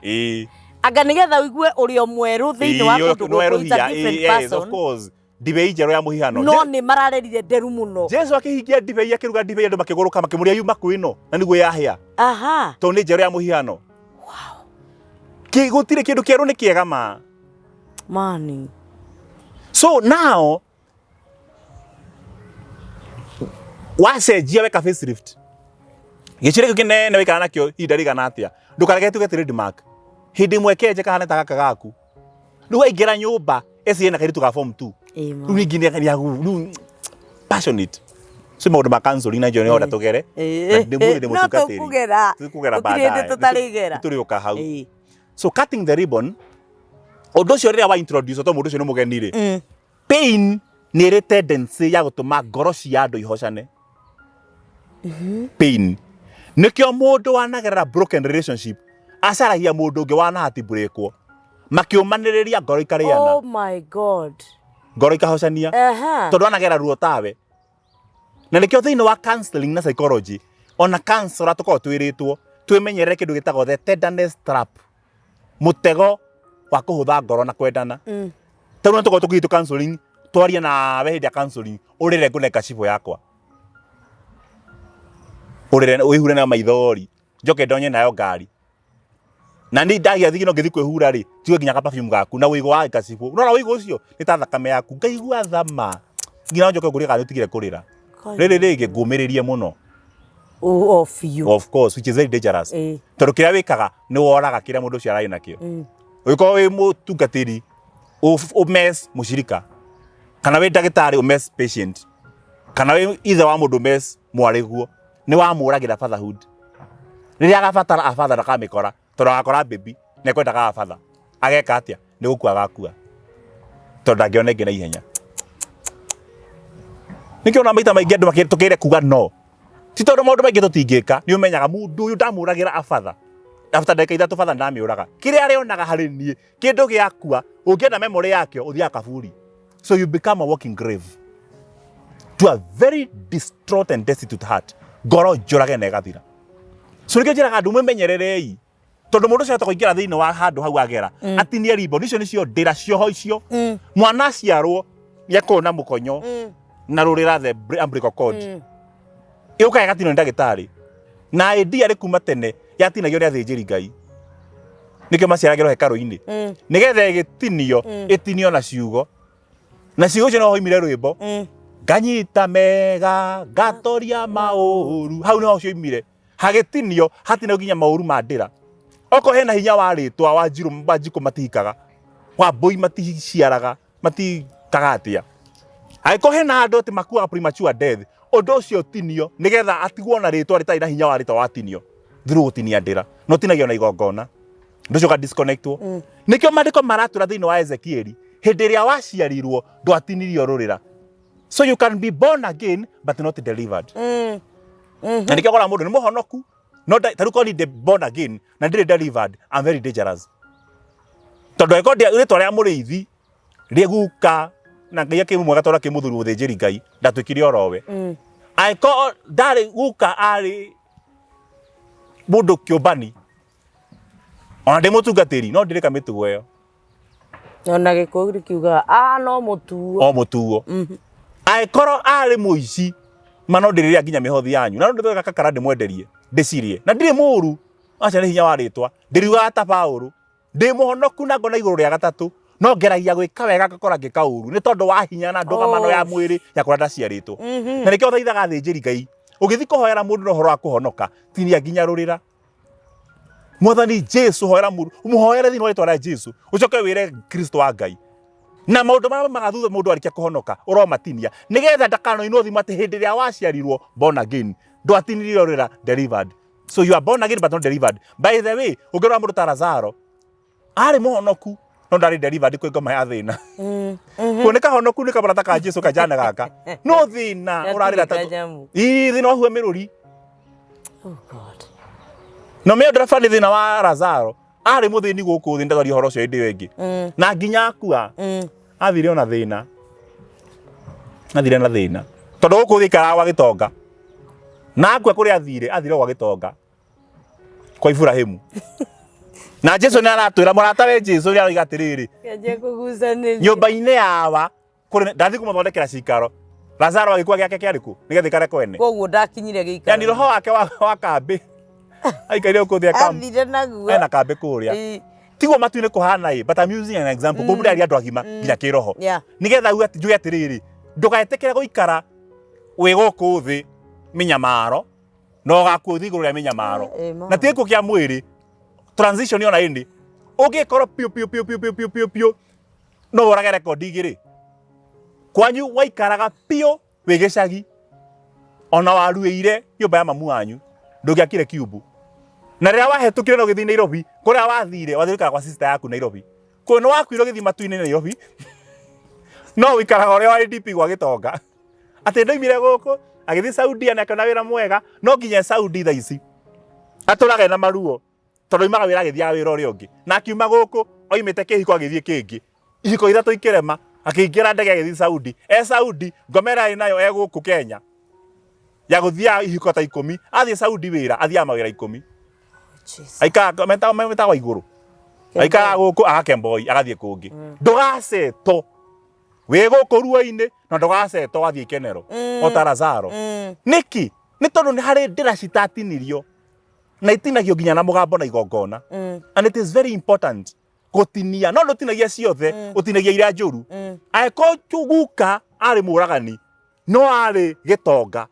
Anga nĩgetha ũigue ũrĩ o mwerũ thĩinĩ wa kũndũ gũkũ, it's a different Yes, of person. course. Ndibei njerũ ya mũhihano. No nĩ mararerire nderu mũno. Jesu akĩhingia ndibei, akĩruga ndibei, andũ makĩgũrũka makĩmũria yuma kwĩ ĩno na nĩguo yahĩa. Tondũ nĩ njerũ ya mũhihano. Kĩ gũtirĩ kĩndũ kĩerũ nĩ kĩega ma. Mani. So now wacenjia weka facelift, gĩcĩrĩ kĩu kĩnene waikara nakĩo ihinda rĩigana atĩa, ndũkareke tuge trademark hĩndĩ ĩmwe kenje kahane ta gaka gaku. Rĩu waingĩra nyũmba ecirie na kairĩtu ka form 2. Rĩu ningĩ nĩ rĩu passionate. So maũndũ ma counseling na njo nĩ order tũgere na ndĩmwĩre ndĩ No mũtungatĩri. tũkũgera. Tũkũgera Gũtirĩ baadaye. hĩndĩ tũtarĩgera. Tũrĩũka hau. So cutting the ribbon, ũndũ ũcio rĩrĩa wa introduce, tondũ mũndũ ũcio nĩ mũgeni rĩ, pain nĩ ĩrĩ tendency ya gũtũma ngoro cia andũ ihocane. Pain nĩkĩo mũndũ wanagerera broken relationship acaragia mũndũ ũngĩ wanahatibũrĩkwo, makĩũmanĩrĩria ngoro ikarĩana. Oh my God. Ngoro ikahocania. Tondũ anagera ruo tawe. Na nĩkĩo thĩinĩ wa counseling na psychology, ona counselor tũkoragwo twĩrĩtwo twĩmenyerere kĩndũ gĩtagwo the tenderness trap, mũtego wa kũhũtha ngoro na kwendana. Tarĩu nĩ tũkoragwo tũkĩhĩtwo counseling, twarie nawe hĩndĩ ya counseling, ũrĩre ngũne kacibũ yakwa, ũrĩre wĩhure na maithori, njoke ndonye nayo ngari na ni ndagia thigino ngĩthiĩ kwĩhura rĩ, tiwe nginya ka perfume gaku na ũigũ wa gacibũ. Ũrona ũigũ ũcio nĩ ta thakame yaku, ngaigua thama nginya njoke ngũrie kana nĩ ũtigire kũrĩra rĩrĩ rĩngĩ ngũmĩrĩrie mũno. O biũ. Of course, which is very dangerous, tondũ kĩrĩa wĩkaga nĩ woraga kĩrĩa mũndũ ũcio ararĩ nakĩo. Ũngĩkorwo wĩ mũtungatĩri, ũmess mũcirika, kana wĩ ndagĩtarĩ ũmess patient, kana wĩ ithe wa mũndũ ũmess mwarĩguo, nĩ wamũragĩra fatherhood. Rĩrĩa agabatara a father ndakamĩkora, tondũ agakora baby na ekwendaga a father. Ageka atĩa? Nĩ gũkua agakua, tondũ ndangĩona ĩngĩ na ihenya. Nĩkĩo ona maita maingĩ andũ tũkĩre kuga no ti tondũ maũndũ maingĩ tũtingĩka. Nĩ ũmenyaga mũndũ ũyũ ndamũragĩra a father, after ndagĩka 3 father ndamĩũraga. Kĩrĩa arĩonaga harĩ niĩ, kĩndũ gĩakua ũngĩenda memory yakĩo ũthiaga kaburi. So you become a walking grave to a very distraught and destitute heart, ngoro njũrage na ĩgathira. So nĩkĩo njĩraga andũ mwĩmenyererei. Tondũ mũndũ ũcio ahota kũingĩra thĩinĩ wa handũ hau agera atinie ribbon icio, nĩcio ndĩra cioho icio. Mwana aciarwo nĩakorwo na mũkonyo na rũrĩra, the umbilical cord ĩũkaga ĩgatinio nĩ ndagĩtarĩ, na ĩndia rĩ kuma tene yatinagio nĩ athĩnjĩri Ngai, nĩkĩo maciaragĩrwo hekarũ-inĩ, nĩgetha ĩgĩtinio ĩtinio na ciugo, na ciugo icio no hoimire rwĩmbo, "Nganyita mega ngatoria maũru". Hau nĩho cioimire, hagĩtinio, hatinagio nginya maũru ma ndĩra. Okorwo hena hinya wa rĩtwa wa njirũ, wa njikũ matihikaga, wa mbũi maticiaraga, matikaga atĩa, angĩkorwo hena andũ atĩ makuaga premature death, ũndũ ũcio ũtinio nĩgetha atigwo na rĩtwa rĩtarĩ na hinya wa rĩtwa watinio through gũtinia ndĩra, no ũtinagio na igongona, ũndũ ũcio ũka disconnectwo. Nĩkĩo maandĩko maratũra thĩinĩ wa Ezekieli, hĩndĩ ĩrĩa waciarirwo ndwatinirio rũrĩra. So you can be born again but not delivered. Na nĩkĩo ũkoraga mũndũ nĩ mũhonoku, no ta rĩu korwo niĩ ndĩ born again na ndirĩ delivered, I'm very dangerous, tondũ angĩkorwo rĩtwa rĩa mũrĩithi rĩguka na Ngai akĩmwega, tondũ akĩmũthuri mũthĩnjĩri Ngai ndatuĩkire orowe, angĩkorwo ndarĩ guka arĩ mũndũ kĩũmbani, ona ndĩ mũtungatĩri no ndirĩka mĩtugo ĩyo. Ona Gĩkũyũ kiugaga a no mũtuo. O mũtuo. Angĩkorwo arĩ mũici ma, no ndĩrĩrĩa nginya mĩhothi yanyu, na no ndĩthondeka kakara ndĩmwenderie ndĩcirie, na ndirĩ mũru. Aca, nĩ hinya wa rĩtwa. Ndĩriugaga ta Paũlũ, ndĩ mũhonoku na ngona igũrũ rĩa gatatũ, no ngeragia gwĩka wega ngakora ngĩka ũru, nĩ tondũ wa hinya na ndũgamano ya mwĩrĩ ya kũrĩa ndaciarĩtwo. Na nĩkĩo thaithaga athĩnjĩri Ngai, ũgĩthiĩ kũhoera mũndũ na ũhoro wa kũhonoka, tinia nginya rũrĩra. Mwathani Jesu, hoera mũndũ, mũhoere thĩinĩ wa rĩtwa rĩa Jesu, ũcoke wĩre Kristo wa Ngai na maũndũ marĩa maumaga thutha mũndũ arĩkia kũhonoka ũromatinia, nĩgetha ndakanoinwo thimo atĩ hĩndĩ ĩrĩa waciarirwo born again ndwatinirio rũrĩra, delivered. So you are born again but not delivered. By the way, ũngĩrora mũndũ ta Lazaro, arĩ mũhonoku no ndarĩ delivered kwĩ ngoma ya thĩna. Kuoneka honoku nĩ kabarata ka Jesu kajana gaka, no thĩna ũrarĩra ta Kanyamu. Ii, thĩna wahua mĩrũri. Oh God. No mĩo ndereba nĩ thĩna wa Lazaro, arĩ mũthĩni gũkũ thĩ, ndagaria ũhoro ũcio hĩndĩ ĩyo ĩngĩ, na nginya akua athire ona thĩna, athire na thĩna, tondũ gũkũ thĩ ikaraga gwa gĩtonga, na akua kũrĩa athire, athire gwa gĩtonga kwa Iburahĩmu. Na Jesu nĩ aratwĩra, mũrata we Jesu nĩ aroiga atĩrĩrĩ, Kĩanjia kũgucanĩria. Nyũmba-inĩ yawa kũrĩ ndathi kũmathondekera cikaro. Lazaro agĩkua gĩake kĩarĩ kũ nĩgetha ikare kwene? Koguo ndakinyire gĩikaro. Yani roho wake wa kambĩ aikaire gũkũ thĩ Athire naguo. Ena kambĩ kũrĩa. Tiguo matu-inĩ kũhana ĩ, but I'm using an example mm. Kũmbũrĩria andũ agima nginya kĩroho, nĩgetha uge njuge atĩrĩrĩ, ndũgetĩkĩre gũikara wĩ gũkũ thĩ mĩnyamaro na ũgakua ũthiĩ igũrũ rĩa mĩnyamaro. Na ti gĩkuũ kĩa mwĩrĩ, transition ona ĩndĩ ũngĩkorwo piũ piũ piũ piũ piũ piũ piũ piũ, no ũrage rekondi igĩrĩ kwanyu waikaraga piũ wĩ gĩcagi, ona waruĩire nyũmba ya mamu wanyu, ndũngĩakire kiumbu. Na rĩrĩa wahetũkire na ũgĩthiĩ Nairobi, kũrĩa wathire, wathire gũikara kwa sister yaku Nairobi, kũu nĩ wakuire ũgĩthiĩ matu-inĩ Nairobi, no ũikaraga ũrĩa wa ADP gwa gĩtonga, atĩ ndoimire gũkũ agĩthiĩ Saudia na akĩona wĩra mwega, no nginya Saudi thaa ici atũraga ena maruo, tondũ oimaga wĩra agĩthiaga wĩra ũrĩa ũngĩ, na akiuma gũkũ oimĩte kĩhiko agĩthiĩ kĩngĩ, ihiko ithatũ ikĩrema, akĩingĩra ndege agĩthiĩ Saudi. E Saudi, ngoma ĩrĩa arĩ nayo e gũkũ Kenya ya gũthiaga ihiko ta 10, athiĩ Saudi wĩra athiaga mawĩra 10. Jesus. Aikaraga metagwo igũrũ, aikaraga gũkũ agakemboi agathiĩ kũngĩ. Ndũgacetwo wĩ gũkũ ruo-inĩ, na ndũgacetwo wathiĩ ikenero o ta Lazaro. Nĩkĩ? Nĩ tondũ nĩ harĩ ndĩra citatinirio, na itinagio nginya na mũgambo na igongona. And it is very important gũtinia, no ndũtinagia ciothe, ũtinagia iria njũru. Angĩkorwo guka arĩ mũragani no arĩ gĩtonga,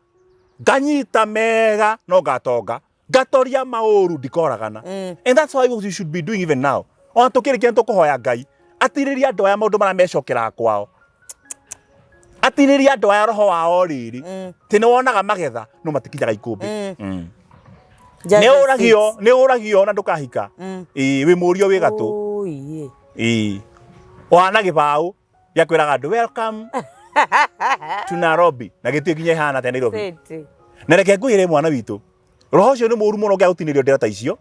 nganyita mega no ngatonga, ngatoria maũru ndikoragana. And that's why what you should be doing even now, ona tũkĩrĩkia, nĩ tũkũhoya Ngai atirĩrie andũ aya maũndũ marĩa mecokeraga kwao, atirĩrie andũ aya roho wao rĩrĩ tĩ nĩ wonaga magetha no matikinyaga ikũmbĩ. Nĩ ũragio, nĩ ũragio na ndũkahika. Ĩĩ, wĩ mũrio wĩ gatũ. Ĩĩ. Ĩĩ, ũhana gĩbaũ gĩa kwĩraga andũ "Welcome to Nairobi", na gĩtirĩ nginya ĩhana atĩa Nairobi. City. Na reke ngwĩre, mwana witũ, roho ũcio nĩ mũru mũno ũngĩaga gũtinĩrio ndĩra ta icio,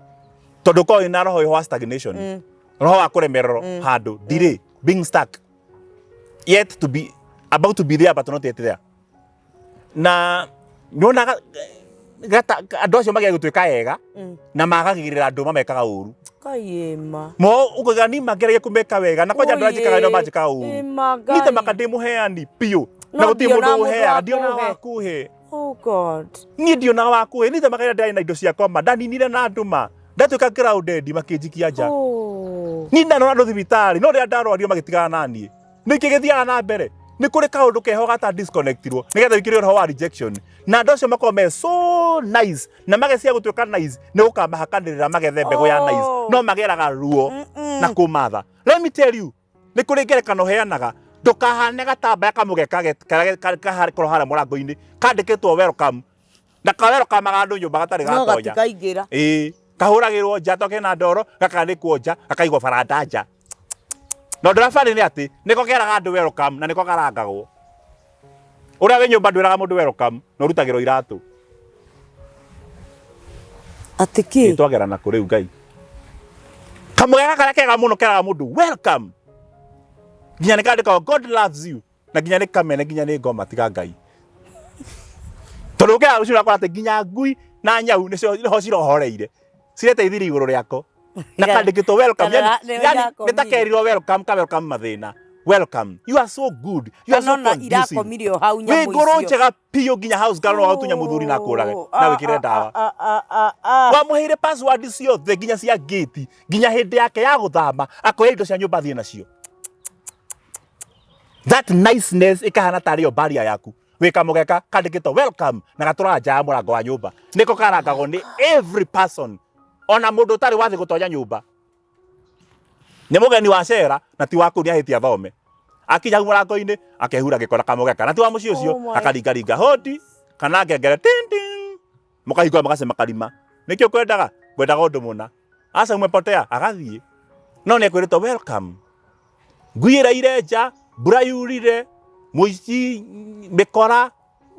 tondũ ũkorwo wĩna roho wa stagnation, roho wa kũremererwo handũ, delay, being stuck, yet to be about to be there but not yet there. Na nyonaga gata andũ acio magĩa gũtuĩka ega na magagĩrĩra andũ mamekaga ũru. Kaiĩma. Mo ukoiga ni mangeragia kumeka wega na kwanja andũ arĩa njĩkaga no manjĩkaga ũru. Ĩma Niĩ Ngai. tamaka ndĩ mũheani biũ na No gũtirĩ mũndũ ndionaga mũndũ ũheaga wa ndionaga kũhe. wa kũhe. Oh God. Niĩ ndionaga wa kũhe. Niĩ tamaka rĩrĩa ndĩrarĩ na indo ciakwa ma ndaninire na andũ ma ndatuĩka grounded makĩnjikia nja. Oh. Niĩ ndanona andũ thibitarĩ no rĩrĩa ndarwario magĩtigana na niĩ. Nĩkĩ gĩthiaga na mbere? Nĩ kũrĩ kaũndũ keho gata disconnectirwo nĩgetha wĩkĩre ũhoro wa rejection na andũ acio makorwo me so nice na magecia gũtuĩka nice nĩ gũkamahakanĩrĩra magethe mbegũ ya nice Oh. no mageraga ruo Mm-mm. na kũmatha. Let me tell you, nĩ kũrĩ ngerekano heanaga ndũkahane gatambaya kamũgeka karĩa gakorwo harĩa mũrango-inĩ kandĩkĩtwo welcome na ka welcome andũ nyũmba gatarĩ No gatonya. gatikaingĩra. Ĩĩ, kahũragĩrwo nja to kena ndoro gakanĩkwo nja gakaigwo baranda nja. Na ũndũ ũrĩa barĩ nĩ atĩ nĩko keraga andũ welcome na nĩko karangagwo. Ũrĩa wĩ nyũmba ndwĩraga mũndũ welcome na ũrutagĩrwo iratũ. Atĩ kĩ? Ĩ twagera nakũ rĩu Ngai. Kamũgeka karĩa kega mũno keraga mũndũ welcome. Nginya nĩ kandĩkagwo God loves you na nginya nĩ kamene nginya nĩ ngoma tiga Ngai. Tondũ ũkĩra rũciũ ũrakora atĩ nginya ngui na nyau nĩcio nĩho cirohoreire. Cireteithirie igũrũ rĩako. Na kandĩkĩtwo welcome. Kana Yani, nĩyo yani nĩ ta irakomire. kerirwo welcome ka welcome mathĩna. Welcome. You are so good. You are Kana so ona conducive. irakomire o hau Wĩ nyamũ ngũrũ icio. njega biũ nginya house girl no wagũtunya mũthuri na akũrage na wĩkĩre ndawa. Ah, ah, ah, ah. Wamũheire password ciothe nginya cia gate nginya hĩndĩ yake ya gũthama akoya indo cia nyũmba athiĩ nacio. That niceness ĩkahana tarĩ yo barrier yaku. Wĩ kamũgeka kandĩkĩtwo welcome na gatũraga nja ya mũrango wa nyũmba. Nĩko karangagwo nĩ every person. Ona mũndũ ũtarĩ wathiĩ gũtonya nyũmba. Nĩ mũgeni wa cera na ti wa kũu nĩ ahĩtie athome. Akinya hau mũrango-inĩ akehura gĩko na kamũgeka na ti wa mũciĩ ũcio Oh my akaringaringa hodi kana ngengere tin tin mũkahingũra mũgacema karima. Nĩkĩ ũkwendaga? Ngwendaga ũndũ mũna. Aca umepotea agathiĩ. No nĩ ekwĩrĩtwo welcome. Ngui ĩraire nja, mbura yurire, mũici mĩkora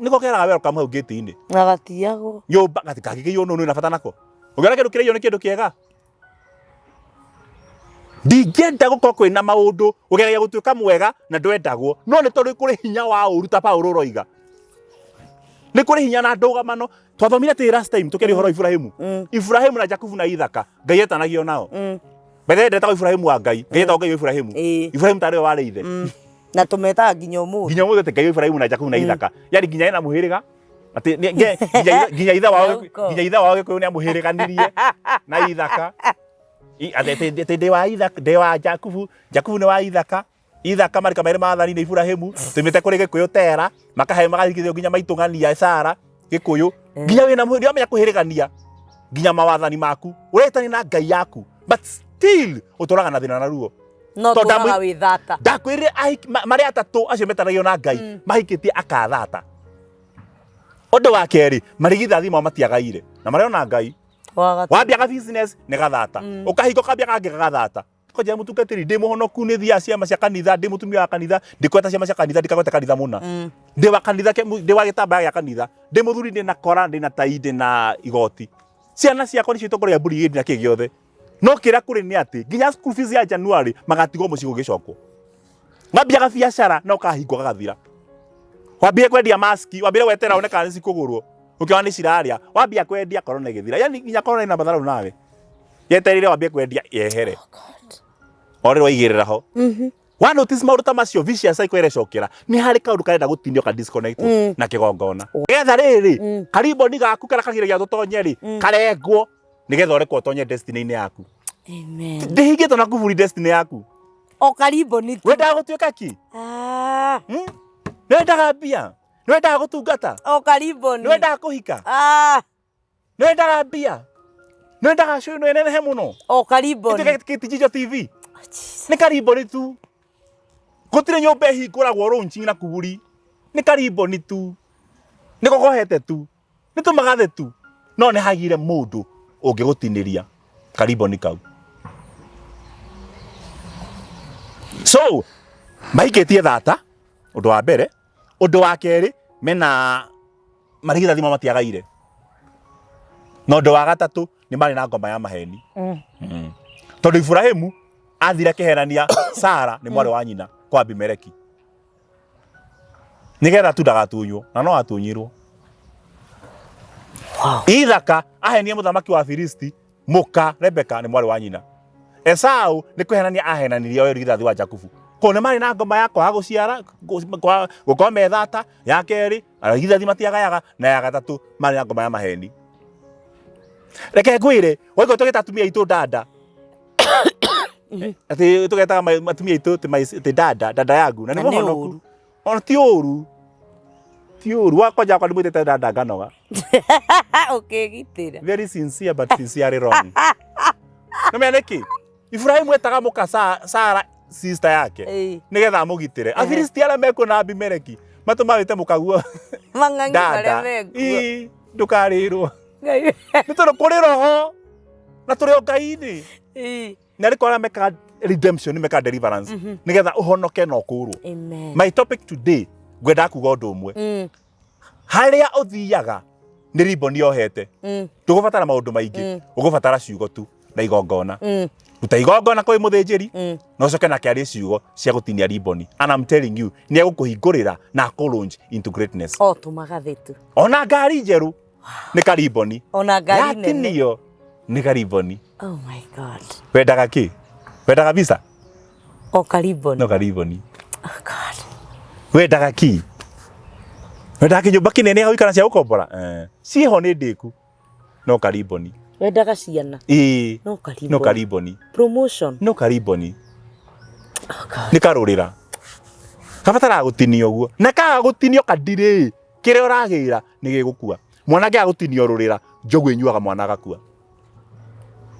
nĩko keraga welcome hau gate-inĩ. Na gatiyagwo. Nyũmba gatikangĩkĩiywo nũ na bata nako. Ũngĩona kĩndũ kĩraiywo nĩ kĩndũ kĩega. Ndingĩenda gũkorwo kwĩna maũndũ ũgeragia gũtuĩka mwega na ndwendagwo no nĩ tondũ kũrĩ hinya wa ũru ta Paũlũ ũroiga. Nĩ kũrĩ hinya na ndũgamano. Twathomire atĩ last time tũkĩaria ũhoro wa Iburahĩmu. Iburahĩmu na Jakubu na Ithaka Ngai etanagio nao. By the way ndetagwo Iburahĩmu wa Ngai. Ngai etagwo Ngai wa Iburahĩmu. Iburahĩmu tarĩ we warĩ ithe. Na tũmetaga nginya ũmũthĩ. Nginya ũmũthĩ atĩ Ngai wa Iburahĩmu na Jakubu na Ithaka. Yani nginya ena mũhĩrĩga atĩ nginya ithe wao nginya ithe wao Gĩkũyũ nĩ amũhĩrĩganirie na Ithaka. Atĩ ndĩ wa Ithaka, ndĩ wa Jakubu, Jakubu nĩ wa Ithaka. Ithaka marika merĩ ma athani nĩ Iburahĩmu, tumĩte kũrĩ Gĩkũyũ Tera, makahe magathikithio nginya maitũ ng'ania Sara Gĩkũyũ. Nginya wĩna mũhĩrĩga ũramenya kũhĩrĩgania nginya mawathani maku. Ũretania na Ngai yaku but still ũtũraga na thĩna na ruo. No Tondũ tũraga wĩ thata. Ndakwĩrire marĩ atatũ acio metanagio na Ngai mahikĩtie akathata. Ũndũ wa kerĩ, marigithathi mao matiagaire na marĩ ona Ngai. Wambia business nĩ gathata, ũkahinga ũkambia kangĩ gagathata. Kwanjia mũtungatĩri ndĩ mũhonoku nĩ thiaga ciama cia kanitha ndĩ mũtumia wa kanitha ndikweta ciama cia kanitha ndikagweta kanitha mũna ndĩ wa kanitha ndĩ wa gĩtambaya gĩa kanitha ndĩ mũthuri ndĩ na kora ndĩ na tai ndĩ na igoti ciana ciakwa nĩcio itongoragia brigade na kĩ gĩothe no kĩrĩa kũrĩ nĩ atĩ nginya school fees ya January magatigwo mũciĩ gũgĩcokwo wambiaga biacara na ũkahingwo gagathira wambire kwendia maski wambire gwetera one kana nĩ cikũgũrwo ũkĩona nĩ cirarĩa wambia kwendia corona ĩgĩthira yani nginya corona ĩna matharau nawe yetereire wambie kwendia yehere o rĩrĩ waigĩrĩra ho wa notice maũndũ ta macio vicious cycle ĩrecokera nĩ harĩ kaũndũ karenda gũtinio ka disconnect na kĩgongona getha rĩrĩ kariboni gaku karĩa kagiragia tũtonye rĩ karengwo nĩgetha ũrekwo ũtonye destiny-inĩ yaku. Amen. Ndĩhingĩtwo na kuburi destiny yaku. O kariboni tu. Wendaga gũtuĩka ki? Ah. Nĩwendaga mbia? Nĩwendaga gũtungata? O kariboni. Nĩwendaga kũhika? Ah. Nĩwendaga mbia? Nĩwendaga show ĩno ĩnenehe mũno? O kariboni. Ĩtuĩke Kĩtijinjo TV? Oh, Jesus. Nĩ kariboni tu. Gũtirĩ nyũmba ĩhingũragwo launching na kuburi. Nĩ kariboni tu. Nĩko kohete tu. Nĩ tũmagathe tu. No nĩ hagire mũndũ ũngĩgũtinĩria kariboni kau. So, mahikĩtie thata, ũndũ wa mbere. Ũndũ wa kerĩ, mena marigithathi mao matiagaire. Na ũndũ wa gatatũ, nĩ marĩ na ngoma ya maheni. Tondũ Iburahĩmu athire akĩhenania Sara nĩ mwarĩ wa nyina kwa Abimeleki. Nĩgetha tu ndagatunywo, na no atunyirwo. Wow. Ithaka ahenie mũthamaki wa Filisti mũka Rebeka nĩ mwarĩ wa nyina. Esau nĩ kũhenania ahenanirie oe ũrigithathi wa Jakubu. Koguo nĩ marĩ na ngoma ya kwaga gũciara, gũkorwo me thata, ya kerĩ arigithathi matiagayaga, na ya gatatũ marĩ na ngoma ya maheni. Reke ngwĩre, waigua tũgĩta atumia aitũ dada, atĩ tũgetaga atumia aitũ atĩ dada, dada yangu, na nĩ Na nĩ mũhonoku. ũru. Ona ti ũru, ti ũru. Wakwanja wakwa ndĩmwĩtĩte dada nganoga. Ũkĩgitĩra. Very sincere but sincerely wrong. Nĩ nĩkĩ? Ibrahimu etaga mũka Sara sister yake nĩgetha amũgitĩre. Afilisti arĩa mekuo na Abimeleki matũma wĩte mũkaguo Mang'ang'i marĩa dada. mekuo. Ii, ndũkarĩrwo. Ngai. Nĩ tondũ kũrĩ roho na tũrĩ o Ngai-inĩ. Na arĩkũ arĩa mekaga redemption nĩ mekaga deliverance nĩgetha ũhonoke na ũkũrwo. Amen. My topic today ngwendaga kuga ũndũ ũmwe. Harĩa ũthiaga nĩ ribbon yohete. Ndũgũbatara maũndũ maingĩ, ũgũbatara ciugo tu na igongona. Ruta igongona kũrĩ mũthĩnjĩri na ũcoke nake arie ciugo cia gũtinia ribbon. And I'm telling you, nĩ egũkũhingũrĩra na akũ launch into greatness. O tũmagathĩ tu. Ona ngari njerũ nĩ kariboni. Ona ngari nene. Yatinio nĩ kariboni. Oh my God. Wendaga kĩ? Wendaga visa? O kariboni. No kariboni. Oh God. Wendaga kĩ? Wendaga kĩnyũmba kĩnene ya gũikara cia gũkombora? Eh. Ciĩho nĩ ndĩku. No kariboni. Wendaga ciana? Ĩĩ. No kariboni. No kariboni. Promotion? No kariboni. Oh God. Nĩ karũrĩra. Kabataraga gũtinio ũguo. Na kaga gũtinio kadirĩ. Kĩrĩa ũragĩra nĩ gĩgũkua. Mwana angĩaga gũtinio rũrĩra, njogu ĩnyuaga mwana agakua.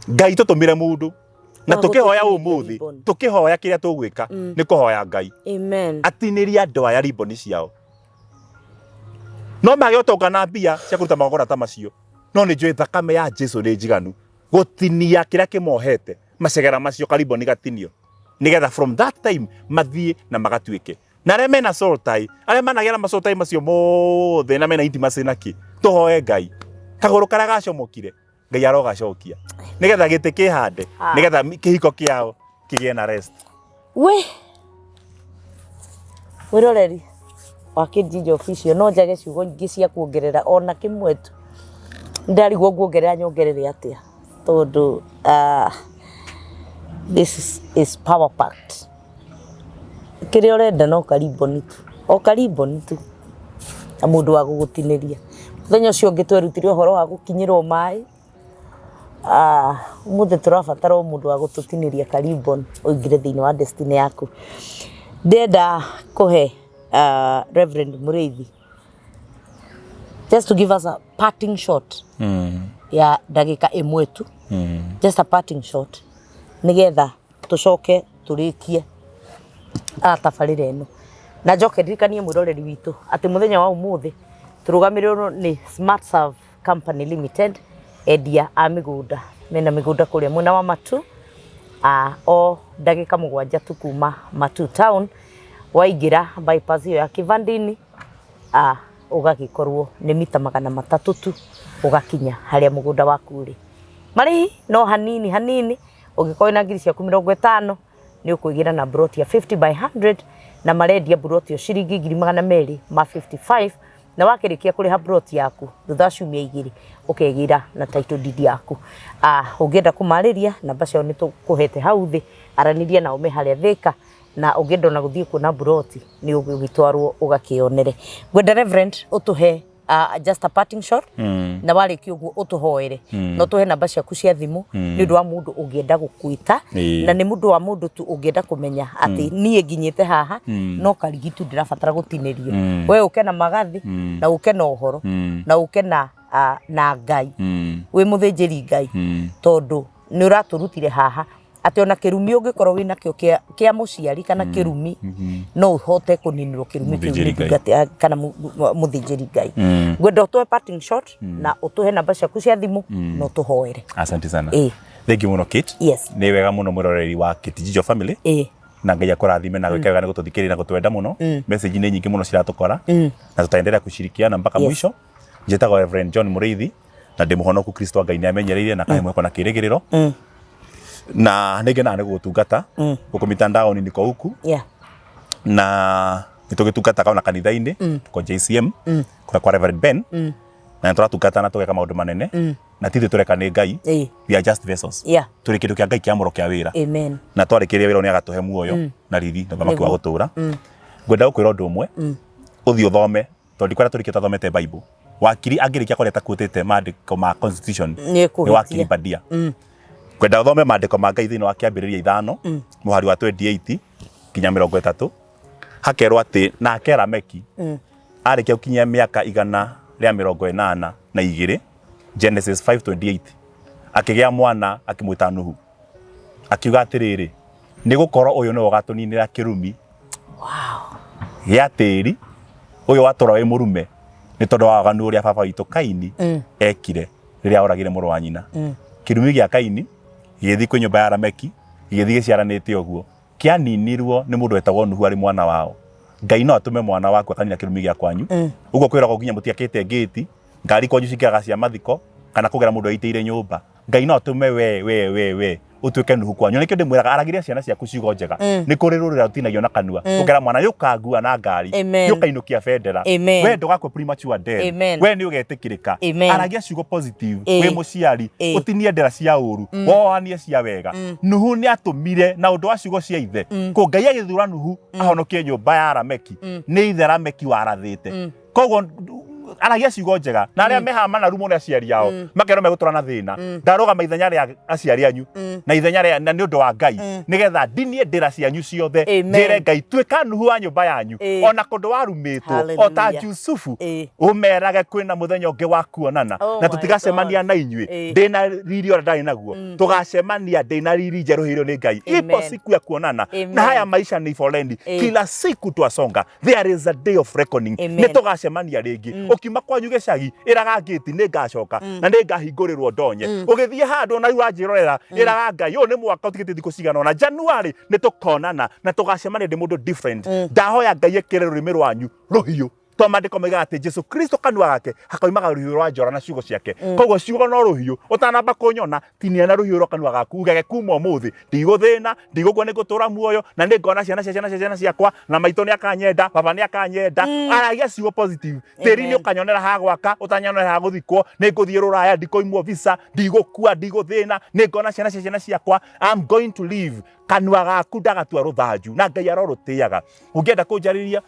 Ngai tũtũmĩre mũndũ. Na Wa tũkĩhoya gũtũtinĩria ũmũthĩ, ribbon. tũkĩhoya kĩrĩa tũgwĩka nĩ kũhoya Ngai. Amen. Atinĩrie andũ aya ribbon ciao. No mage ũtonga na mbia cia kũruta magongona ta macio. No nĩ njũĩ thakame ya Jesu nĩ njiganu gũtinia kĩrĩa kĩmohete macegera macio kariboni gatinio. Nĩgetha from that time mathiĩ na magatuĩke. Na arĩa mena soul tie, arĩa managĩa na ma soul tie macio mothe na mena intimacy na kĩ, tũhoe Ngai. Kagũrũ karĩa gacomokire, Ngai arogacokia. Nĩgetha gĩtĩ kĩhande, nĩgetha kĩhiko kĩao kĩgĩe na rest. We mwĩroreri wa Kĩnjinja Official, no njage ciugo ingĩ cia kuongerera ona kĩmwe tu. Ndarigwo nguongerera nyongerere atĩa tondũ this is power packed. Kĩrĩa ũrenda no kariboni tu, o kariboni tu na mũndũ wa gũgũtinĩria. Mũthenya ũcio ũngĩ twerutire ũhoro wa gũkinyĩrwo maĩ, ũmũthĩ tũrabatara o mũndũ wa gũtũtinĩria kariboni ũingĩre thĩinĩ wa destiny yaku. Ndĩrenda kũhe Reverend Mũrĩithi just to give us a parting shot ya ndagĩka ĩmwe tu, just a parting shot nĩgetha tũcoke tũrĩkie tabarĩra ĩno. Na njoke ndirikanie mwĩroreri witũ atĩ mũthenya wa ũmũthĩ tũrũgamĩrĩirwo nĩ Smart Serve Company Limited, endia a mĩgũnda mena mĩgũnda kũrĩa mwena wa Matu, o ndagĩka 7 tu kuma Matu town, waingĩra bypass ĩyo ya Kivandini, ũgagĩkorwo nĩ mita 300 tu ũgakinya harĩa mũgũnda waku ũrĩ. Marĩhi no hanini hanini, ũngĩkorwo wĩna ngiri ciaku 50 nĩ ũkwĩgĩra na mburoti ya 50 by 100, na marendia mburoti ĩyo ciringi ngiri magana merĩ ma 55, na wakĩrĩkia kũrĩha mburoti yaku thutha wa ciumia 2 ũkegĩra na title deed yaku. Ũngĩenda kũmarĩria namba ciao nĩ tũkũhete hau thĩ, aranĩria nao me harĩa Thĩka, na ũngĩenda ona gũthiĩ kuona mburoti nĩ ũgũgĩtwarwo ũgakĩonere. Ngwenda Reverend ũtũhe just a parting shot, na warĩkia ũguo ũtũhoere, na ũtũhe namba ciaku cia thimũ nĩ ũndũ wa mũndũ ũngĩenda gũkwĩta, na nĩ mũndũ wa mũndũ tu ũngĩenda kũmenya atĩ niĩ nginyĩte haha no karigi tu ndĩrabatara gũtinĩrio. We ũke na magathi, na ũke na ũhoro, na ũke na Ngai, wĩ mũthĩnjĩri Ngai, tondũ nĩ ũratũrutire haha atĩ ona kĩrumi ũngĩkorwo wĩna kĩo kĩa mũciari kana kĩrumi, no ũhote kũninĩrwo kĩrumi kĩu nĩ Mũthĩnjĩri Ngai. ndungata kana mũthĩnjĩri Ngai. Ngwenda ũtũhe parting shot na ũtũhe namba ciaku cia thimũ na ũtũhoere. Asante sana. Thank you mũno Kate. Nĩ wega mũno mwĩroreri wa Kate Jijo Family. Na Ngai akũrathime na gwĩka wega nĩ gũtũthikĩrĩria na gũtwenda mũno. Message nĩ nyingĩ mũno ciratũkora. Na tutaendelea kushirikiana mpaka mwisho. Njĩtagwo Reverend John Mũrĩithi na ndĩ mũhonoku Kristo wa Ngai nĩ amenyereire na kahe mwĩhoko na kĩrĩgĩrĩro. Na nĩ ngenaga nĩ gũgũtungata gũkũ mitandaoni niko huku. Na nĩ tũgĩtungataga ona kanitha-inĩ tuko JCM kũrĩa kwa Reverend Ben. Na nĩ tũratungata na tũgeka maũndũ manene, na ti ithuĩ tũreka, nĩ Ngai. We are just vessels. Tũrĩ kĩndũ kĩa Ngai kĩamũro kĩa wĩra. Amen. Na twarĩkĩria wĩra, nĩ agatũhe muoyo na riri na ũthamaki wa gũtũra. Ngwenda gũkwĩra ũndũ ũmwe, ũthiĩ ũthome, tondũ ndikwenda tũrĩkie tũthomete Bible. Wakiri angĩrĩkia kwaria takuĩtĩte maandĩko ma constitution, nĩ nĩ wakiri bandia. Ngwenda ũthome maandĩko ma Ngai thĩinĩ wa Kĩambĩrĩria 5, mũhari wa 28 nginya 30. Hakerwo atĩ nake Lameki arĩkia gũkinyia mĩaka 182, Genesis 5:28, akĩgĩa mwana akĩmwĩta Nuhu, akiuga atĩrĩrĩ, nĩ gũkorwo ũyũ nĩwe ũgatũninĩra kĩrumi gĩa tĩri ũyũ watũra wĩ mũrume, nĩ tondũ wa waganu ũrĩa baba witũ Kaini ekire rĩrĩa oragire mũrũ wa nyina. Kĩrumi gĩa Kaini gĩgĩthiĩ kwĩ nyũmba ya Lameki, gĩgĩthiĩ gĩciaranĩte ũguo, kĩaninirwo nĩ mũndũ wetagwo Nuhu arĩ mwana wao. Ngai no atũme mwana waku akanina kĩrumi gĩa kwanyu. Ũguo kwĩragwo nginya mũtiakĩte ngĩti, ngari kwanyu cingĩraga cia mathiko, kana kũgera mũndũ eitĩire nyũmba. Ngai no atũme we we we we ũtuĩke Nuhu kwanyu. Nĩkĩo ndĩmwĩraga, aragĩria ciana ciaku ciugo njega. Nĩ kũrĩ rũrĩra rũtinagio na kanua. Ũkera mwana, nĩ ũkangua na ngari, Amen. nĩ ũkainũkia bendera. Amen. We ndũgakua premature death. Amen. We nĩ ũgetĩkĩrĩka. Amen. Aragia ciugo positive. Wĩ mũciari, ũtinie ndĩra cia ũru, woanie cia wega. Nuhu nĩ atũmire na ũndũ wa ciugo cia ithe. Kũ Ngai agĩthura Nuhu ahonokie nyũmba ya Lameki, nĩ ithe Lameki warathĩte. Koguo aragia ciugo njega, na arĩa mehaha manarumo nĩ aciari ao, makerwo megũtũra na thĩna, ndarũgama ithenya rĩa aciari anyu na ithenya rĩa na nĩ ũndũ wa Ngai, nĩgetha ndinie ndĩra cianyu ciothe. Amen. Njĩre Ngai, tuĩka Nuhu wa nyũmba yanyu, ona kũndũ warumĩtwo o ta Hallelujah. Jusufu, ũmerage kwĩna mũthenya ũngĩ wa kuonana, Oh na my tũtigacemania God. na inyuĩ ndĩna riri ũrĩa ndarĩ naguo, tũgacemania ndĩna riri njerũhĩirwo nĩ Ngai. Ipo Amen. siku ya kuonana. Amen. Na haya maisha ni foleni, kila siku twasonga. There is a day of reckoning. Amen. Nĩ tũgacemania rĩngĩ. Ũkiuma kwanyu gĩcagi, ĩraga ngĩti nĩ ngacoka na nĩ ngahingũrĩrwo ndonye. Ũgĩthiĩ handũ na rĩu wanjĩrorera, ĩraga Ngai, ũyũ nĩ mwaka ũtigĩte thikũ cigana ũna, January nĩ tũkonana na tũgacemania ndĩ mũndũ different. Ndahoya Ngai ekĩre rũrĩmĩ rwanyu rũhiũ, to maandĩko moigaga atĩ Jesu Kristo kanua gake hakoimaga rũhiũ rwa njora na ciugo ciake. Koguo ciugo no rũhiũ. Ũtanamba kũnyona, tinia na rũhiũ rwa kanua gaku, ugage kuma ũmũthĩ ndigũthĩna, ndigũkua, nĩ ngũtũra muoyo na nĩ ngona ciana cia ciana cia ciana ciakwa, na maitũ nĩ akanyenda, baba nĩ akanyenda. Aragia ciugo positive. Tĩri nĩ Amen. ũkanyonera ha gwaka, ũtanyonera ha gũthikwo, nĩ ngũthiĩ rũraya, ndikũimwo visa, ndigũkua, ndigũthĩna, nĩ ngona ciana cia ciana ciakwa. I'm going to live. Kanua gaku ndagatua rũthanju, na Ngai arorũtĩaga. Ũngĩenda kũnjarĩria,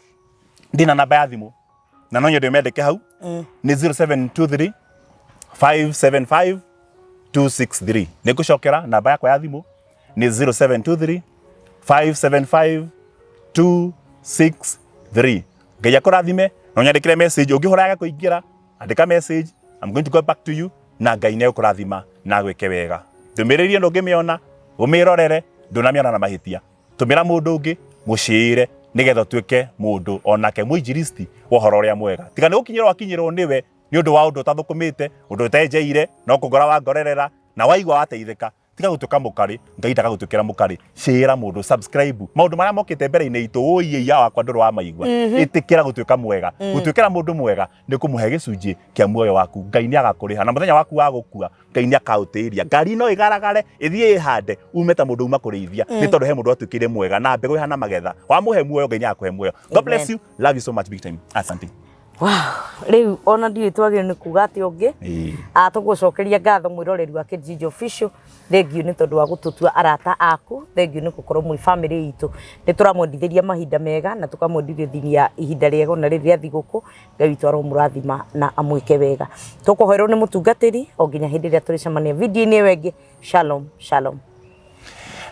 ndĩna namba ya thimũ na no nyende ũmĩandĩke hau, nĩ 0723 575 263. Nĩ ngũcokera, namba yakwa ya thimũ nĩ 0723 575 263. Ngai akũrathime. Na ũnyandĩkĩre message. Ũngĩhũra yaga kũingĩra, andĩka message. I'm going to go back to you, na Ngai nĩ egũkũrathima na agwĩke wega. Ndũmĩrĩri ĩno ũngĩmĩona, ũmĩrorere, ndũnamĩona na mahĩtia, tũmĩra mũndũ ũngĩ, mũcĩre, nĩgetha ũtuĩke mũndũ onake mũinjilisti wa ũhoro ũrĩa mwega. Tiga nĩ gũkinyĩrwo wakinyĩrwo nĩwe nĩ ũndũ wa ũndũ ũtathũkũmĩte, ũndũ ũtenjeire, no kũngora wangorerera na waigua wateithĩka. Tiga gũtuĩka mũkarĩ, Ngai ndagagũtuĩkĩra mũkarĩ. Cĩra mũndũ, subscribe. Maũndũ marĩa mokĩte mbere-inĩ itũ, ũiĩ ya wakwa ndũrĩ wa maigua. Ĩtĩkĩra gũtuĩka mwega. Gũtuĩkĩra mũndũ mwega nĩ kũmũhe gĩcunjĩ kĩa muoyo waku. Ngai nĩ agakũrĩha, na mũthenya waku wa gũkua Ngai nĩ akaũtĩria. Ngari no ĩgaragare ĩthiĩ ĩhande, ume ta mũndũ uma kũrĩithia, nĩ tondũ he mũndũ watuĩkire mwega, na mbegũ ĩhana magetha. Wamũhe muoyo, Ngai nĩ agakũhe muoyo. God bless you, love you so much, big time, asante. Wow. Rĩu ona ndiũĩ twagĩrĩirwo nĩ kuga atĩ ũngĩ. Tũgũcokeria ngatho mwĩroreri wa Kijiji Official. Thengiũ nĩ tondũ wa gũtũtua arata aku, thengiũ nĩ gũkorwo mwĩ family itũ. Nĩ tũramwendithĩria mahinda mega na tũkamwendithĩria ihinda rĩega ona rĩrĩ rĩa thigũkũ. Ngai witũ aromũrathima na amwĩke wega. Tũkũhoerwo nĩ mũtungatĩri o nginya hĩndĩ ĩrĩa tũrĩcemania video-inĩ ĩyo ĩngĩ. Shalom, shalom.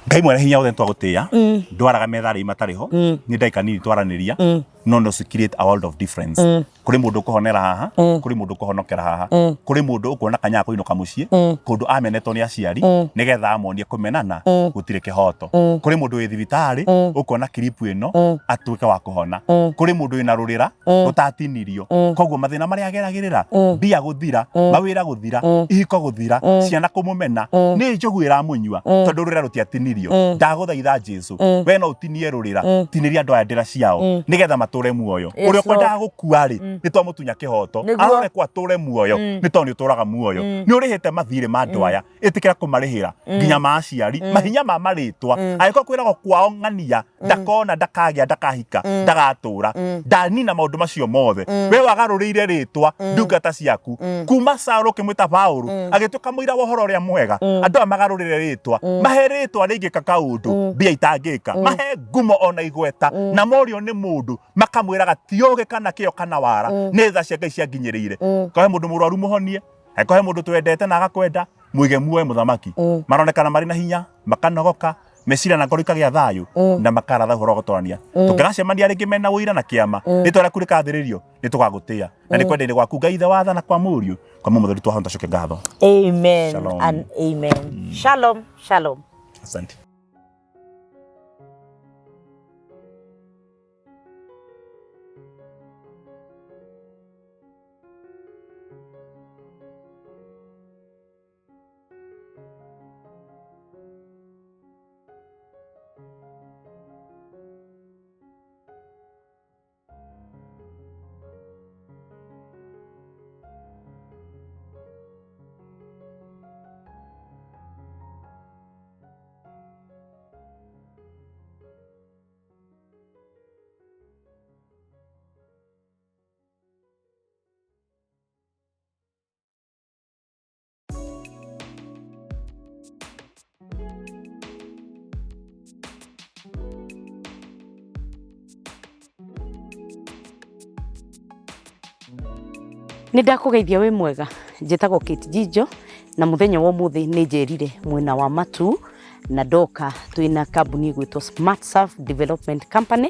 Ngai mwene hinya wothe, twagũtĩĩa. Ndwaraga metharĩ matarĩ ho, nĩ ndagĩka nini twaranĩria, no no create a world of difference. Kũrĩ mũndũ ũkũhonera haha, kũrĩ mũndũ ũkũhonokera haha, kũrĩ mũndũ ũkuona kanya ga kũinũka mũciĩ kũndũ amenetwo nĩ aciari, nĩgetha amonie kũmenana gũtirĩ kĩhoto. Kũrĩ mũndũ wĩ thibitarĩ ũkuona clip ĩno atuĩke wa kũhona. Kũrĩ mũndũ wĩna rũrĩra rũtatinirio, koguo mathĩna marĩa ageragĩrĩra, mbia gũthira, mawĩra gũthira, ihiko gũthira, ciana kũmũmena, nĩ njogu ĩramũnyua tondũ rũrĩra rũtiatinirio. Ndagũthaitha Jesu, we no ũtinie rũrĩra, tinĩria andũ aya ndĩra ciao nĩgetha matuĩke atũre muoyo. Yes, Ũrĩa Lord. ũkwendaga gũkua rĩ, nĩ twamũtunya kĩhoto. Nĩguo. Arorekwo atũre muoyo nĩ tondũ nĩ ũtũraga muoyo. Nĩ ũrĩhĩte mathirĩ ma andũ aya, ĩtĩkĩra kũmarĩhĩra nginya ma aciari, mahinya ma marĩtwa. Angĩkorwo kwĩragwo kwao ng'ania, ndakona, ndakagĩa, ndakahika, ndagatũra, ndanina maũndũ macio mothe. We wagarũrĩire rĩtwa ndungata ciaku kuma Saũlũ ũkĩmwĩta Paũlũ, agĩtuĩka mũira wa ũhoro ũrĩa mwega. Andũ aya magarũrĩre rĩtwa, mahe rĩtwa rĩngĩka kaũndũ mbia itangĩka, mahe ngumo ona igweta, na morio nĩ mũndũ makamwĩraga ti ũgĩ kana kĩo kana wara, nĩ tha cia Ngai cianginyĩrĩire. Kohe mũndũ mũrwaru mũhonie, angĩkorwo he mũndũ twendete na agakwenda, mũige muoyo mũthamaki. Maronekana marĩ na hinya, makanogoka, meciria na ngoro ikagĩa thayũ, na makaratha ũhoro wa gũtũrania. Tũngĩgacemania rĩngĩ mena ũira na kĩama, rĩtwa rĩaku rĩkathĩrĩrio, nĩ tũgagũtĩa. Na nĩ kwenda-inĩ gwaku Ngai Ithe wa tha na kwa Mũriũ, kwa Mumo Mũtheru twahota coke ngatho. Amen. Shalom. And amen. Shalom, shalom. Asante. Nĩ ndakũgeithia wĩ mwega, njĩtagwo Kate Njijo na mũthenya wa ũmũthĩ nĩ njerire mwena wa Matuu na ndoka twĩna kambuni ĩgwĩtwo Smart Surf Development Company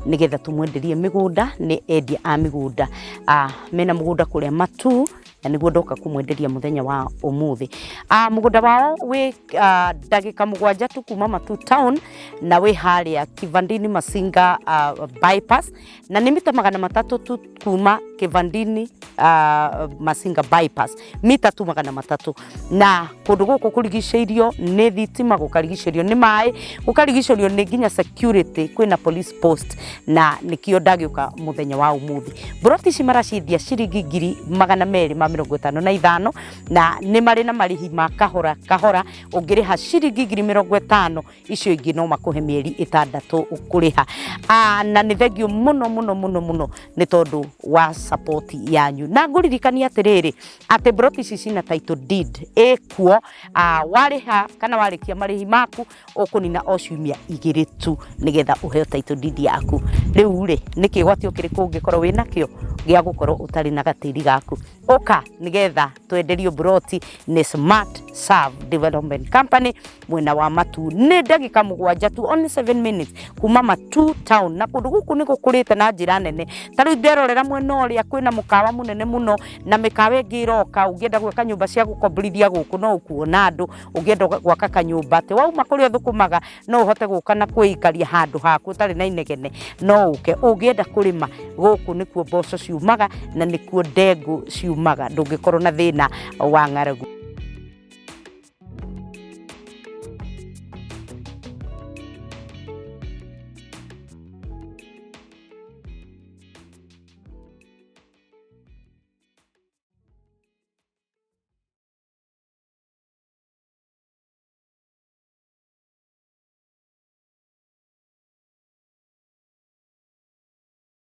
nĩgetha tũmwenderie mĩgũnda. Nĩ endia a mĩgũnda, mena mũgũnda kũrĩa Matuu na nĩguo ndoka kũmwenderia mũthenya wa ũmũthĩ. Mũgũnda wao wĩ ndagĩka 7 tu kuma Matuu town na wĩ harĩa Kivandini Masinga bypass, na nĩ mita 300 tu kuma Kivandini Masinga bypass, mita tu 300. Na kũndũ gũkũ kũrigicĩirio nĩ thitima, gũkarigicĩrio nĩ maĩ, gũkarigicĩrio nĩ nginya security, kwĩna police post, na nĩkĩo ndagĩũka mũthenya wa ũmũthĩ. Mburoti ici maraciendia ciringi ngiri magana merĩ ma mĩrongo ĩtano na ithano, na nĩ marĩ na marĩhi ma kahora kahora. Ũngĩrĩha ciringi ngiri mĩrongo ĩtano, icio ingĩ no makũhe mĩeri 6 kũrĩha. Na nĩ thengio mũno mũno mũno mũno nĩ tondũ wa support yanyu. Na ngũririkania atĩrĩrĩ, atĩ mburoti ici cina title deed ĩkuo, warĩha kana warĩkia marĩhi maku ũkũnina o ciumia 2 tu nĩgetha ũheo title deed yaku. Rĩu rĩ, nĩ kĩgwatio kĩrĩkũ ũngĩkorwo wĩnakĩo gĩa gũkorwo ũtarĩ na gatĩri gaku? Ũka nĩgetha twenderio mburoti nĩ Smart Serve Development Company mwena wa Matuu. Nĩ ndagĩka 7 tu, only 7 minutes kuma Matuu town, na kũndũ gũkũ nĩ gũkũrĩte na njĩra nene. Ta rĩu nderorera mwena ũrĩa kwĩna mũkawa mũnene mũno na mĩkawa ĩngĩ ĩroka. Ũngĩenda gwaka nyũmba cia gũkomborithia gũkũ no ũkuona andũ, ũngĩenda gwaka kanyũmba atĩ wauma kũrĩa ũthũkũmaga no ũhote gũka na kwĩikaria handũ haku ũtarĩ na inegene, no ũke. Ũngĩenda kũrĩma gũkũ nĩkuo mboco ciumaga na nĩkuo ndengũ ciumaga, ndũngĩkorwo na thĩna wa ng'aragu.